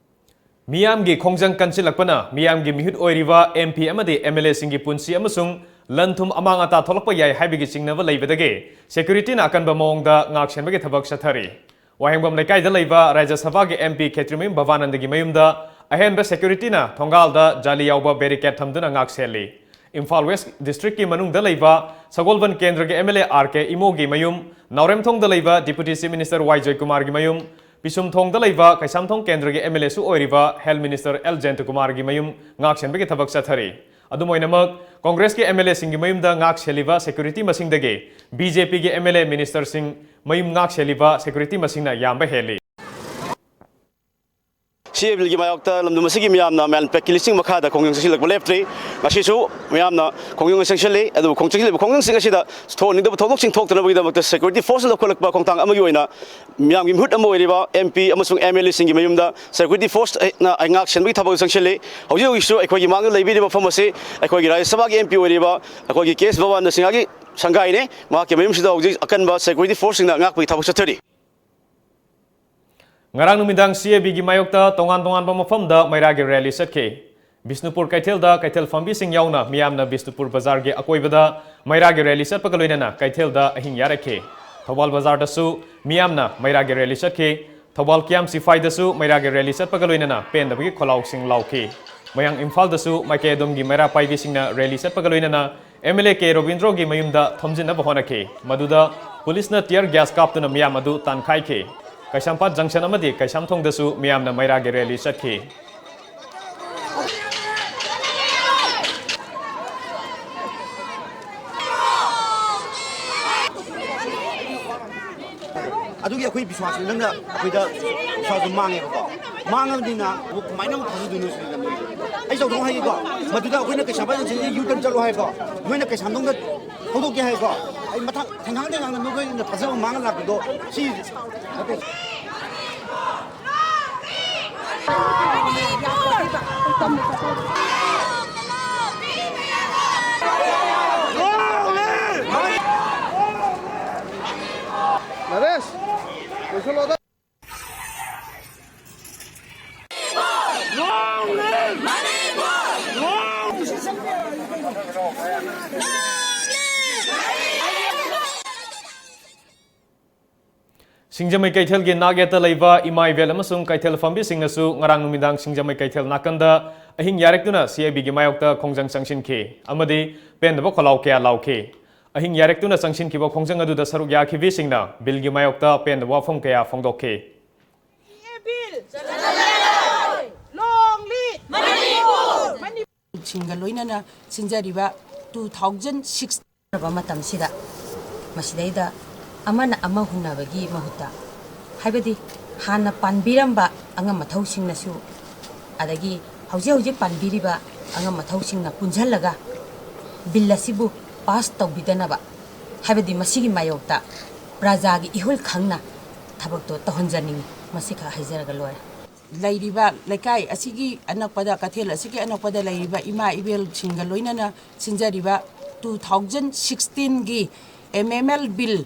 ꯃꯤꯌꯥꯝꯒꯤ ꯈꯣꯡꯖꯪ ꯀꯟꯁꯤꯜꯂꯛꯄꯅ ꯃꯤꯌꯥꯝꯒꯤ ꯃꯤꯍꯨꯠ ꯑꯣꯏꯔꯤꯕ ꯑꯦꯝ ꯄꯤ ꯑꯃꯗꯤ ꯑꯦꯝ ꯑꯦꯜ ꯑꯦꯁꯤꯡꯒꯤ ꯄꯨꯟꯁꯤ ꯑꯃꯁꯨꯡ ꯂꯟ ꯊꯨꯝ ꯑꯃꯥꯡ ꯑꯇꯥ ꯊꯣꯛꯂꯛꯄ ꯌꯥꯏ ꯍꯥꯏꯕꯒꯤ ꯆꯤꯡꯅꯕ ꯂꯩꯕꯗꯒꯤ ꯁꯦꯀ꯭ꯌꯨꯔꯤꯇꯤꯅ ꯑꯀꯟꯕ ꯃꯑꯣꯡꯗ ꯉꯥꯛ ꯁꯦꯟꯕꯒꯤ ꯊꯕꯛ ꯆꯠꯊꯔꯤ꯫ ꯋꯥꯍꯦꯡꯕꯝ ꯂꯩꯀꯥꯏꯗ ꯂꯩꯕ ꯔꯥꯖ꯭ꯌ ꯁꯚꯥꯒꯤ ꯑꯦꯝ ꯄꯤ ꯈꯦꯇ꯭ꯔꯤꯃꯌꯨꯝ ꯚꯕꯥꯅꯟꯗꯒꯤ ꯃꯌꯨꯝꯗ ꯑꯍꯦꯟꯕ ꯁꯦꯀ꯭ꯌꯨꯔꯤꯇꯤꯅ ꯊꯣꯡꯒꯥꯜꯗ ꯖꯥꯂꯤ ꯌꯥꯎꯕ ꯕꯦꯔꯤꯀꯦꯗ ꯊꯝꯗꯨꯅ ꯉꯥꯛ ꯁꯦꯜꯂꯤ꯫ ꯏꯝꯐꯥꯜ ꯋꯦꯁ ꯗꯤꯁꯇ꯭ꯔꯤꯛꯀꯤ ꯃꯅꯨꯡꯗ ꯂꯩꯕ ꯁꯒꯣꯜꯕꯟ ꯀꯦꯟꯗ꯭ꯔꯒꯤ ꯑꯦꯝ ꯑꯦꯜ ꯑꯦ ꯑꯥꯔ ꯀꯦ ꯏꯃꯣꯒꯤ ꯃꯌꯨꯝ, ꯅꯥꯎꯔꯦꯝꯊꯣꯡꯗ ꯂꯩꯕ ꯗꯤꯄꯨꯇꯤ ꯆꯤꯐ ꯃꯤꯅꯤꯁꯇꯔ ꯋꯥꯏ ꯖꯣꯏꯀꯨꯃꯥꯔꯒꯤ ꯃꯌꯨꯝ, ꯄꯤꯁꯨꯝꯊꯣꯡꯗ ꯂꯩꯕ ꯀꯩꯁꯥꯝꯊꯣꯡ ꯀꯦꯟꯗ꯭ꯔꯒꯤ MLAꯁꯨ ꯑꯣꯏꯔꯤꯕ Health Minister ꯑꯦꯜ ꯖꯌꯟꯇꯀꯨꯃꯥꯔꯒꯤ ꯃꯌꯨꯝ ꯉꯥꯛ ꯁꯦꯟꯕꯒꯤ ꯊꯕꯛ ꯆꯠꯊꯔꯤ꯫ ꯑꯗꯨꯝ ꯑꯣꯏꯅꯃꯛ, ꯀꯣꯡꯒ꯭ꯔꯦꯁꯀꯤ MLAꯁꯤꯡꯒꯤ ꯃꯌꯨꯝꯗ ꯉꯥꯛ ꯁꯦꯜꯂꯤꯕ security ꯃꯁꯤꯡꯗꯒꯤ BJPꯒꯤ MLA ministerꯁꯤꯡ ꯃꯌꯨꯝ ꯉꯥꯛ ꯁꯦꯜꯂꯤꯕ security ꯃꯁꯤꯡꯅ ꯌꯥꯝꯕ ꯍꯦꯜꯂꯤ꯫ ꯁꯤ ꯑꯦ ꯕꯤꯜꯒꯤ ꯃꯥꯌꯣꯛꯇ ꯂꯝꯗꯝ ꯑꯁꯤꯒꯤ ꯃꯤꯌꯥꯝꯅ ꯃꯌꯥꯝ ꯄꯦꯛꯀꯤ ꯂꯤꯁꯤꯡ ꯃꯈꯥꯗ ꯈꯣꯡꯖꯪ ꯆꯪꯁꯤꯜꯂꯛꯄ ꯂꯦꯞꯇ꯭ꯔꯤ꯫ ꯉꯁꯤꯁꯨ ꯃꯤꯌꯥꯝꯅ ꯈꯣꯡꯖꯪ ꯆꯪꯁꯤꯜꯂꯤ꯫ ꯑꯗꯨꯕꯨ ꯈꯣꯡ ꯆꯪꯁꯤꯜꯂꯤꯕ ꯈꯣꯡꯖꯪꯁꯤꯡ ꯑꯁꯤꯗ ꯊꯣꯛꯍꯟꯅꯤꯡꯗꯕ ꯊꯧꯗꯣꯛꯁꯤꯡ ꯊꯣꯛꯇꯅꯕꯒꯤꯗꯃꯛꯇ security force ꯂꯧꯈꯠꯂꯛꯄ ꯈꯣꯡꯊꯥꯡ ꯑꯃꯒꯤ ꯑꯣꯏꯅ ꯃꯤꯌꯥꯝꯒꯤ ꯃꯤꯍꯨꯠ ꯑꯃ ꯑꯣꯏꯔꯤꯕ MP ꯑꯃꯁꯨꯡ MLAꯁꯤꯡꯒꯤ ꯃꯌꯨꯝꯗ security forceꯅ ꯉꯥꯛ ꯁꯦꯟꯕꯒꯤ ꯊꯕꯛ ꯆꯪꯁꯤꯜꯂꯤ꯫ ꯍꯧꯖꯤꯛ ꯍꯧꯖꯤꯛꯁꯨ ꯑꯩꯈꯣꯏꯒꯤ ꯃꯥꯡꯗ ꯂꯩꯕꯤꯔꯤꯕ ꯃꯐꯝ ꯑꯁꯤ ꯑꯩꯈꯣꯏꯒꯤ ꯔꯥꯖ꯭ꯌ ꯁꯚꯥꯒꯤ MP ꯑꯣꯏꯔꯤꯕ ꯑꯩꯈꯣꯏꯒꯤ ꯀꯦ ꯑꯦꯁ ꯚꯕꯥꯟꯗ ꯁꯤꯡꯍꯒꯤ ꯁꯪꯒꯥꯏꯅꯤ꯫ ꯃꯍꯥꯛꯀꯤ ꯃꯌꯨꯝꯁꯤꯗ ꯍꯧꯖꯤꯛ ꯑꯀꯟꯕ security forceꯁꯤꯡꯅ ꯉꯥꯛꯄꯒꯤ ꯊꯕꯛ ꯆꯠꯊꯔꯤ꯫ ꯉꯔꯥꯡ ꯅꯨꯃꯤꯗꯥꯡ CABꯒꯤ ꯃꯥꯌꯣꯛꯇ ꯇꯣꯉꯥꯟ ꯇꯣꯉꯥꯟꯕ ꯃꯐꯝꯗ ꯃꯩꯔꯥꯒꯤ rally ꯆꯠꯈꯤ꯫ ꯕꯤꯁꯅꯨꯄꯨꯔ ꯀꯩꯊꯦꯜꯗ ꯀꯩꯊꯦꯜ ꯐꯝꯕꯤꯁꯤꯡ ꯌꯥꯎꯅ ꯃꯤꯌꯥꯝꯅ ꯕꯤꯁꯅꯨꯄꯨꯔ ꯕꯖꯥꯔꯒꯤ ꯑꯀꯣꯏꯕꯗ ꯃꯩꯔꯥꯒꯤ rally ꯆꯠꯄꯒ ꯂꯣꯏꯅꯅ ꯀꯩꯊꯦꯜꯗ ꯑꯍꯤꯡ ꯌꯥꯔꯛꯈꯤ꯫ ꯊꯧꯕꯥꯜ ꯕꯖꯥꯔꯗꯁꯨ ꯃꯤꯌꯥꯝꯅ ꯃꯩꯔꯥꯒꯤ rally ꯆꯠꯈꯤ꯫ ꯊꯧꯕꯥꯜ ꯀꯤꯌꯥꯝ ꯁꯤꯐꯥꯏꯗꯁꯨ ꯃꯩꯔꯥꯒꯤ rally ꯆꯠꯄꯒ ꯂꯣꯏꯅꯅ ꯄꯦꯟꯗꯕꯒꯤ ꯈꯣꯜꯂꯥꯎꯁꯤꯡ ꯂꯥꯎꯈꯤ꯫ ꯃꯌꯥꯡ ꯏꯝꯐꯥꯜꯗꯁꯨ ꯃꯥꯏꯀꯩ ꯑꯗꯣꯝꯒꯤ ꯃꯩꯔꯥ ꯄꯥꯏꯕꯤꯁꯤꯡꯅ rally ꯆꯠꯄꯒ ꯂꯣꯏꯅꯅ MLA ꯀꯦ ꯔꯣꯕꯤꯟꯗ꯭ꯔꯣꯒꯤ ꯃꯌꯨꯝꯗ ꯊꯣꯝꯖꯤꯟꯅꯕ ꯍꯣꯠꯅꯈꯤ꯫ ꯃꯗꯨꯗ ꯄꯨꯂꯤꯁꯅ tear gas ꯀꯥꯞꯇꯨꯅ ꯃꯤꯌꯥꯝ ꯑꯗꯨ ꯇꯥꯟꯈꯥꯏꯈꯤ꯫ ꯀꯩꯁꯥꯝꯄꯥꯠ junction ꯑꯃꯗꯤ ꯀꯩꯁꯥꯝꯊꯣꯡꯗꯁꯨ ꯃꯤꯌꯥꯝꯅ ꯃꯩꯔꯥꯒꯤ rally ꯆꯠꯈꯤ꯫ ꯑꯗꯨꯒꯤ ꯑꯩꯈꯣꯏ ꯕꯤꯁ꯭ꯋꯥꯁꯁꯦ ꯅꯪꯅ ꯑꯩꯈꯣꯏꯗ ꯕꯤꯁ꯭ꯋꯥꯁꯁꯦ ꯃꯥꯡꯉꯦꯕꯀꯣ꯫ ꯃꯥꯡꯉꯕꯅꯤꯅ ꯑꯃꯨꯛ ꯀꯃꯥꯏꯅ ꯑꯃꯨꯛ ꯊꯥꯖꯗꯣꯏꯅꯣ ꯁꯤꯅꯤꯗ ꯃꯣꯏꯁꯦ꯫ ꯑꯩ ꯆꯥꯎꯊꯣꯛ ꯍꯥꯏꯒꯦꯀꯣ, ꯃꯗꯨꯗ ꯑꯩꯈꯣꯏꯅ ꯀꯩꯁꯥꯝꯄꯥꯠ ꯖꯪꯁꯟꯗꯒꯤ U turn ꯆꯠꯂꯣ ꯍꯥꯏꯀꯣ, ꯅꯣꯏꯅ ꯀꯩꯁꯥꯝꯊꯣꯡꯗ ꯊꯧꯗꯣꯛꯀꯦ ꯍꯥꯏꯀꯣ꯫ ꯑꯩ ꯃꯊꯪ ꯊꯦꯡꯒꯥꯡ ꯊꯦꯡꯒꯥꯡꯗ ꯅꯈꯣꯏꯅ ꯊꯥꯖꯕ ꯃꯥꯡꯉ ꯂꯥꯛꯄꯗꯣ ꯁꯤ ꯅꯠꯇꯦ꯫ ꯅꯔꯦꯁ, ꯂꯣꯏꯁꯤꯜꯂꯣꯗ꯫ ꯁꯤꯡꯖꯃꯩ ꯀꯩꯊꯦꯜꯒꯤ ꯅꯥꯛ ꯌꯦꯠꯇ ꯂꯩꯕ ꯏꯃꯥ ꯏꯕꯦꯜ ꯑꯃꯁꯨꯡ ꯀꯩꯊꯦꯜ ꯐꯝꯕꯤꯁꯤꯡꯅꯁꯨ ꯉꯔꯥꯡ ꯅꯨꯃꯤꯗꯥꯡ ꯁꯤꯡꯖꯃꯩ ꯀꯩꯊꯦꯜ ꯅꯥꯀꯟꯗ ꯑꯍꯤꯡ ꯌꯥꯔꯦꯛꯇꯨꯅ CABꯒꯤ ꯃꯥꯌꯣꯛꯇ ꯈꯣꯡꯖꯪ ꯆꯪꯁꯤꯟꯈꯤ ꯑꯃꯗꯤ ꯄꯦꯟꯗꯕ ꯈꯣꯜꯂꯥꯎ ꯀꯌꯥ ꯂꯥꯎꯈꯤ꯫ ꯑꯍꯤꯡ ꯌꯥꯔꯦꯛꯇꯨꯅ ꯆꯪꯁꯤꯟꯈꯤꯕ ꯈꯣꯡꯖꯪ ꯑꯗꯨꯗ ꯁꯔꯨꯛ ꯌꯥꯈꯤꯕꯤꯁꯤꯡꯅ ꯕꯤꯜꯒꯤ ꯃꯥꯌꯣꯛꯇ ꯄꯦꯟꯗꯕ ꯋꯥꯐꯝ ꯀꯌꯥ ꯐꯣꯡꯗꯣꯛꯈꯤ꯫ ꯁꯤꯡꯒ ꯂꯣꯏꯅꯅ ꯁꯤꯟꯖꯔꯤꯕ two thousand six ꯃꯇꯝꯁꯤꯗ ꯃꯁꯤꯗꯩꯗ ꯑꯃꯅ ꯑꯃ ꯍꯨꯟꯅꯕꯒꯤ ꯃꯍꯨꯠꯇ, ꯍꯥꯏꯕꯗꯤ ꯍꯥꯟꯅ ꯄꯥꯟꯕꯤꯔꯝꯕ ꯑꯉꯝ ꯑꯊꯧꯁꯤꯡꯅꯁꯨ, ꯑꯗꯒꯤ ꯍꯧꯖꯤꯛ ꯍꯧꯖꯤꯛ ꯄꯥꯟꯕꯤꯔꯤꯕ ꯑꯉꯝ ꯑꯊꯧꯁꯤꯡꯅ ꯄꯨꯟꯁꯤꯜꯂꯒ ꯕꯤꯜ ꯑꯁꯤꯕꯨ ꯄꯥꯁ ꯇꯧꯕꯤꯗꯅꯕ, ꯍꯥꯏꯕꯗꯤ ꯃꯁꯤꯒꯤ ꯃꯥꯌꯣꯛꯇ ꯄ꯭ꯔꯖꯥꯒꯤ ꯏꯍꯨꯜ ꯈꯪꯅ ꯊꯕꯛꯇꯣ ꯇꯧꯍꯟꯖꯅꯤꯡꯏ꯫ ꯃꯁꯤꯈꯛ ꯍꯥꯏꯖꯔꯒ ꯂꯣꯏꯔꯦ꯫ ꯂꯩꯔꯤꯕ ꯂꯩꯀꯥꯏ ꯑꯁꯤꯒꯤ ꯑꯅꯛꯄꯗ, ꯀꯩꯊꯦꯜ ꯑꯁꯤꯒꯤ ꯑꯅꯛꯄꯗ ꯂꯩꯔꯤꯕ ꯏꯃꯥ ꯏꯕꯦꯜꯁꯤꯡꯒ ꯂꯣꯏꯅꯅ ꯁꯤꯟꯖꯔꯤꯕ two thousand sixteenꯒꯤ M M L bill,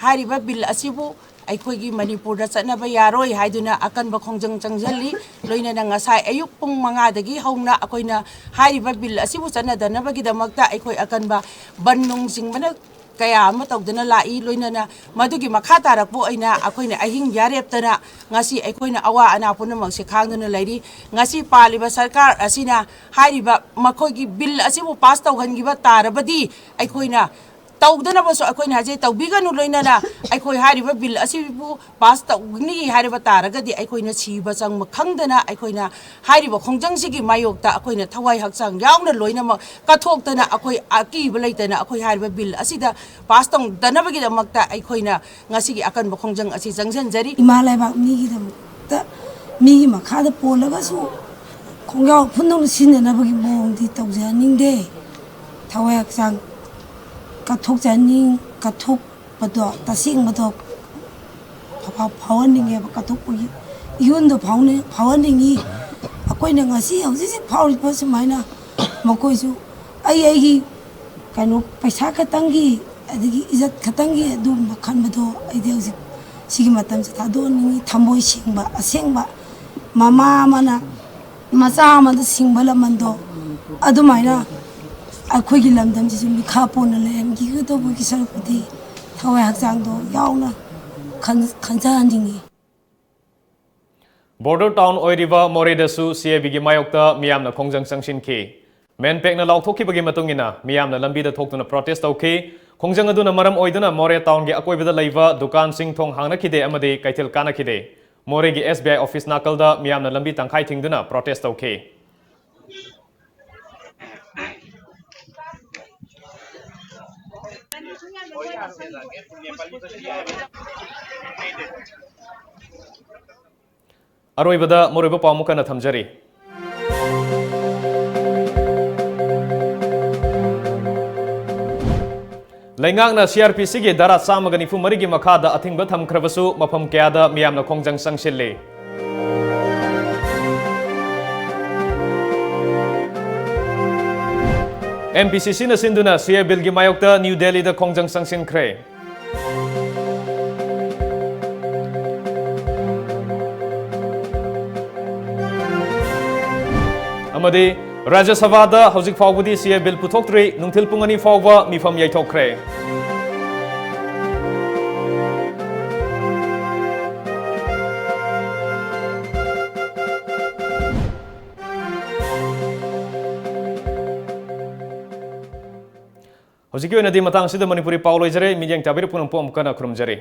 ꯍꯥꯏꯔꯤꯕ ꯕꯤꯜ ꯑꯁꯤꯕꯨ ꯑꯩꯈꯣꯏꯒꯤ ꯃꯅꯤꯄꯨꯔꯗ ꯆꯠꯅꯕ ꯌꯥꯔꯣꯏ ꯍꯥꯏꯗꯨꯅ ꯑꯀꯟꯕ ꯈꯣꯡꯖꯪ ꯆꯪꯁꯤꯜꯂꯤ꯫ ꯂꯣꯏꯅꯅ ꯉꯁꯥꯏ ꯑꯌꯨꯛ ꯄꯨꯡ ꯃꯉꯥꯗꯒꯤ ꯍꯧꯅ ꯑꯩꯈꯣꯏꯅ ꯍꯥꯏꯔꯤꯕ ꯕꯤꯜ ꯑꯁꯤꯕꯨ ꯆꯠꯅꯗꯅꯕꯒꯤꯗꯃꯛꯇ ꯑꯩꯈꯣꯏ ꯑꯀꯟꯕ ꯕꯟ ꯅꯨꯡ ꯆꯤꯡꯕꯅ ꯀꯌꯥ ꯑꯃ ꯇꯧꯗꯨꯅ ꯂꯥꯛꯏ꯫ ꯂꯣꯏꯅꯅ ꯃꯗꯨꯒꯤ ꯃꯈꯥ ꯇꯥꯔꯛꯄ ꯑꯣꯏꯅ ꯑꯩꯈꯣꯏꯅ ꯑꯍꯤꯡ ꯌꯥꯔꯦꯞꯇꯅ ꯉꯁꯤ ꯑꯩꯈꯣꯏꯅ ꯑꯋꯥ ꯑꯅꯥ ꯄꯨꯝꯅꯃꯛꯁꯦ ꯈꯥꯡꯗꯨꯅ ꯂꯩꯔꯤ꯫ ꯉꯁꯤ ꯄꯥꯜꯂꯤꯕ ꯁꯔꯀꯥꯔ ꯑꯁꯤꯅ ꯍꯥꯏꯔꯤꯕ ꯃꯈꯣꯏꯒꯤ ꯕꯤꯜ ꯑꯁꯤꯕꯨ ꯄꯥꯁ ꯇꯧꯍꯟꯈꯤꯕ ꯇꯥꯔꯕꯗꯤ ꯑꯩꯈꯣꯏꯅ ꯇꯧꯗꯅꯕꯁꯨ ꯑꯩꯈꯣꯏꯅ ꯍꯥꯏꯖꯩ, ꯇꯧꯕꯤꯒꯅꯨ꯫ ꯂꯣꯏꯅꯅ ꯑꯩꯈꯣꯏ ꯍꯥꯏꯔꯤꯕ ꯕꯤꯜ ꯑꯁꯤꯕꯨ ꯄꯥꯁ ꯇꯧꯒꯅꯤ ꯍꯥꯏꯔꯕ ꯇꯥꯔꯒꯗꯤ ꯑꯩꯈꯣꯏꯅ ꯁꯤꯕ ꯆꯪꯕ ꯈꯪꯗꯅ ꯑꯩꯈꯣꯏꯅ ꯍꯥꯏꯔꯤꯕ ꯈꯣꯡꯖꯪꯁꯤꯒꯤ ꯃꯥꯌꯣꯛꯇ ꯑꯩꯈꯣꯏꯅ ꯊꯋꯥꯏ ꯍꯛꯆꯥꯡ ꯌꯥꯎꯅ ꯂꯣꯏꯅꯃꯛ ꯀꯠꯊꯣꯛꯇꯅ ꯑꯩꯈꯣꯏ ꯑꯀꯤꯕ ꯂꯩꯇꯅ ꯑꯩꯈꯣꯏ ꯍꯥꯏꯔꯤꯕ ꯕꯤꯜ ꯑꯁꯤꯗ ꯄꯥꯁ ꯇꯧꯗꯅꯕꯒꯤꯗꯃꯛꯇ ꯑꯩꯈꯣꯏꯅ ꯉꯁꯤꯒꯤ ꯑꯀꯟꯕ ꯈꯣꯡꯖꯪ ꯑꯁꯤ ꯆꯪꯁꯤꯟꯖꯔꯤ꯫ ꯏꯃꯥ ꯂꯩꯕꯥꯛ ꯃꯤꯒꯤꯗꯃꯛꯇ, ꯃꯤꯒꯤ ꯃꯈꯥꯗ ꯄꯣꯜꯂꯒꯁꯨ ꯈꯣꯡꯖꯥꯎ ꯐꯨꯟꯗꯧꯅ ꯁꯤꯖꯤꯟꯅꯅꯕꯒꯤ ꯃꯑꯣꯡꯗꯤ ꯇꯧꯖꯍꯟꯅꯤꯡꯗꯦ꯫ ꯊꯋꯥꯏ ꯍꯛꯆꯥꯡ ꯀꯠꯊꯣꯛꯆꯍꯟꯅꯤꯡ-, ꯀꯠꯊꯣꯛꯄꯗꯣ, ꯇꯁꯦꯡꯕꯗꯣ ꯐꯥꯎ-, ꯐꯥꯎꯍꯟꯅꯤꯡꯉꯦꯕ, ꯀꯠꯊꯣꯛꯄꯒꯤ ꯏꯍꯨꯜꯗꯣ ꯐꯥꯎꯅ-, ꯐꯥꯎꯍꯟꯅꯤꯡꯉꯤ꯫ ꯑꯩꯈꯣꯏꯅ ꯉꯁꯤ ꯍꯧꯖꯤꯛ ꯍꯧꯖꯤꯛ ꯐꯥꯎꯔꯤꯕ ꯁꯨꯃꯥꯏꯅ ꯃꯈꯣꯏꯁꯨ ꯑꯩ ꯑꯩꯒꯤ ꯀꯩꯅꯣ, ꯄꯩꯁꯥ ꯈꯛꯇꯪꯒꯤ, ꯑꯗꯒꯤ ꯏꯖꯠ ꯈꯛꯇꯪꯒꯤ ꯑꯗꯨꯒꯨꯝꯕ ꯈꯟꯕꯗꯣ ꯑꯩꯗꯤ ꯍꯧꯖꯤꯛ ꯁꯤꯒꯤ ꯃꯇꯝꯁꯦ ꯊꯥꯗꯣꯛꯍꯟꯅꯤꯡꯉꯤ꯫ ꯊꯃꯣꯏ ꯁꯦꯡꯕ, ꯑꯁꯦꯡꯕ ꯃꯃꯥ ꯑꯃꯅ ꯃꯆꯥ ꯑꯃꯗ ꯁꯤꯡꯕ ꯂꯃꯟꯗꯣ ꯑꯗꯨꯃꯥꯏꯅ ꯑꯩꯈꯣꯏꯒꯤ ꯂꯝꯗꯝꯁꯤꯁꯨ ꯃꯤꯈꯥ ꯄꯣꯟꯅ ꯂꯩꯍꯟꯈꯤꯒꯗꯧꯕꯒꯤ ꯁꯔꯨꯛꯄꯨꯗꯤ ꯊꯋꯥꯏ ꯍꯛꯆꯥꯡꯗꯣ ꯌꯥꯎꯅ ꯈꯟ-, ꯈꯟꯖꯍꯟꯅꯤꯡꯉꯤ꯫ ꯕꯣꯔꯗꯔ ꯇꯥꯎꯟ ꯑꯣꯏꯔꯤꯕ ꯃꯣꯔꯦꯗꯁꯨ ꯁꯤ ꯑꯥꯏ ꯕꯤꯒꯤ ꯃꯥꯌꯣꯛꯇ ꯃꯤꯌꯥꯝꯅ ꯈꯣꯡꯖꯪ ꯆꯪꯁꯤꯟꯈꯤ꯫ ꯃꯦꯟꯄꯦꯛꯅ ꯂꯥꯎꯊꯣꯛꯈꯤꯕꯒꯤ ꯃꯇꯨꯡ ꯏꯟꯅ ꯃꯤꯌꯥꯝꯅ ꯂꯝꯕꯤꯗ ꯊꯣꯛꯇꯨꯅ ꯄ꯭ꯔꯣꯇꯦꯁ ꯇꯧꯈꯤ꯫ ꯈꯣꯡꯖꯪ ꯑꯗꯨꯅ ꯃꯔꯝ ꯑꯣꯏꯗꯨꯅ ꯃꯣꯔꯦ ꯇꯥꯎꯟꯒꯤ ꯑꯀꯣꯏꯕꯗ ꯂꯩꯕ ꯗꯨꯀꯥꯟꯁꯤꯡ ꯊꯣꯡ ꯍꯥꯡꯅꯈꯤꯗꯦ ꯑꯃꯗꯤ ꯀꯩꯊꯦꯜ ꯀꯥꯅꯈꯤꯗꯦ꯫ ꯃꯣꯔꯦꯒꯤ ꯑꯦꯁ ꯕꯤ ꯑꯥꯏ ꯑꯣꯐꯤꯁ ꯅꯥꯀꯜꯗ ꯃꯤꯌꯥꯝꯅ ꯂꯝꯕꯤ ꯇꯪꯈꯥꯏ ꯊꯤꯡꯗꯨꯅ ꯄ꯭ꯔꯣꯇꯦꯁ ꯇꯧꯈꯤ꯫ ꯑꯔꯣꯏꯕꯗ ꯃꯔꯨꯑꯣꯏꯕ ꯄꯥꯎ ꯑꯃꯨꯛ ꯍꯟꯅ ꯊꯝꯖꯔꯤ꯫ ꯂꯩꯉꯥꯛꯅ ꯁꯤ ꯑꯥꯔ ꯄꯤ ꯁꯤꯒꯤ ꯙꯥꯔꯥ ꯆꯥꯝꯃꯒ ꯅꯤꯐꯨ ꯃꯔꯤꯒꯤ ꯃꯈꯥꯗ ꯑꯊꯤꯡꯕ ꯊꯝꯈ꯭ꯔꯕꯁꯨ, ꯃꯐꯝ ꯀꯌꯥꯗ ꯃꯤꯌꯥꯝꯅ ꯈꯣꯡꯖꯪ ꯆꯪꯁꯤꯜꯂꯤ꯫ ꯑꯦꯝ ꯄꯤ ꯁꯤ ꯁꯤꯅ ꯁꯤꯟꯗꯨꯅ ꯁꯤ ꯑꯦ ꯕꯤꯜꯒꯤ ꯃꯥꯌꯣꯛꯇ ꯅ꯭ꯌꯨ ꯗꯦꯜꯂꯤꯗ ꯈꯣꯡꯖꯪ ꯆꯪꯁꯤꯟꯈ꯭ꯔꯦ꯫ ꯑꯃꯗꯤ ꯔꯥꯖ꯭ꯌ ꯁꯚꯥꯗ ꯍꯧꯖꯤꯛ ꯐꯥꯎꯕꯗꯤ ꯁꯤ ꯑꯦ ꯕꯤꯜ ꯄꯨꯊꯣꯛꯇ꯭ꯔꯤ, ꯅꯨꯡꯊꯤꯜ ꯄꯨꯡ ꯑꯅꯤ ꯐꯥꯎꯕ ꯃꯤꯐꯝ ꯌꯩꯊꯣꯛꯈ꯭ꯔꯦ꯫ ꯍꯧꯖꯤꯛꯀꯤ ꯑꯣꯏꯅꯗꯤ ꯃꯇꯥꯡ ꯑꯁꯤꯗ ꯃꯅꯤꯄꯨꯔꯤ ꯄꯥꯎ ꯂꯣꯏꯖꯔꯦ꯫ ꯃꯤꯠꯌꯦꯡ ꯇꯥꯕꯤꯔꯤꯕ ꯄꯨꯝꯅꯃꯛꯄꯨ ꯑꯃꯨꯛ ꯍꯟꯅ ꯈꯨꯔꯨꯝꯖꯔꯤ꯫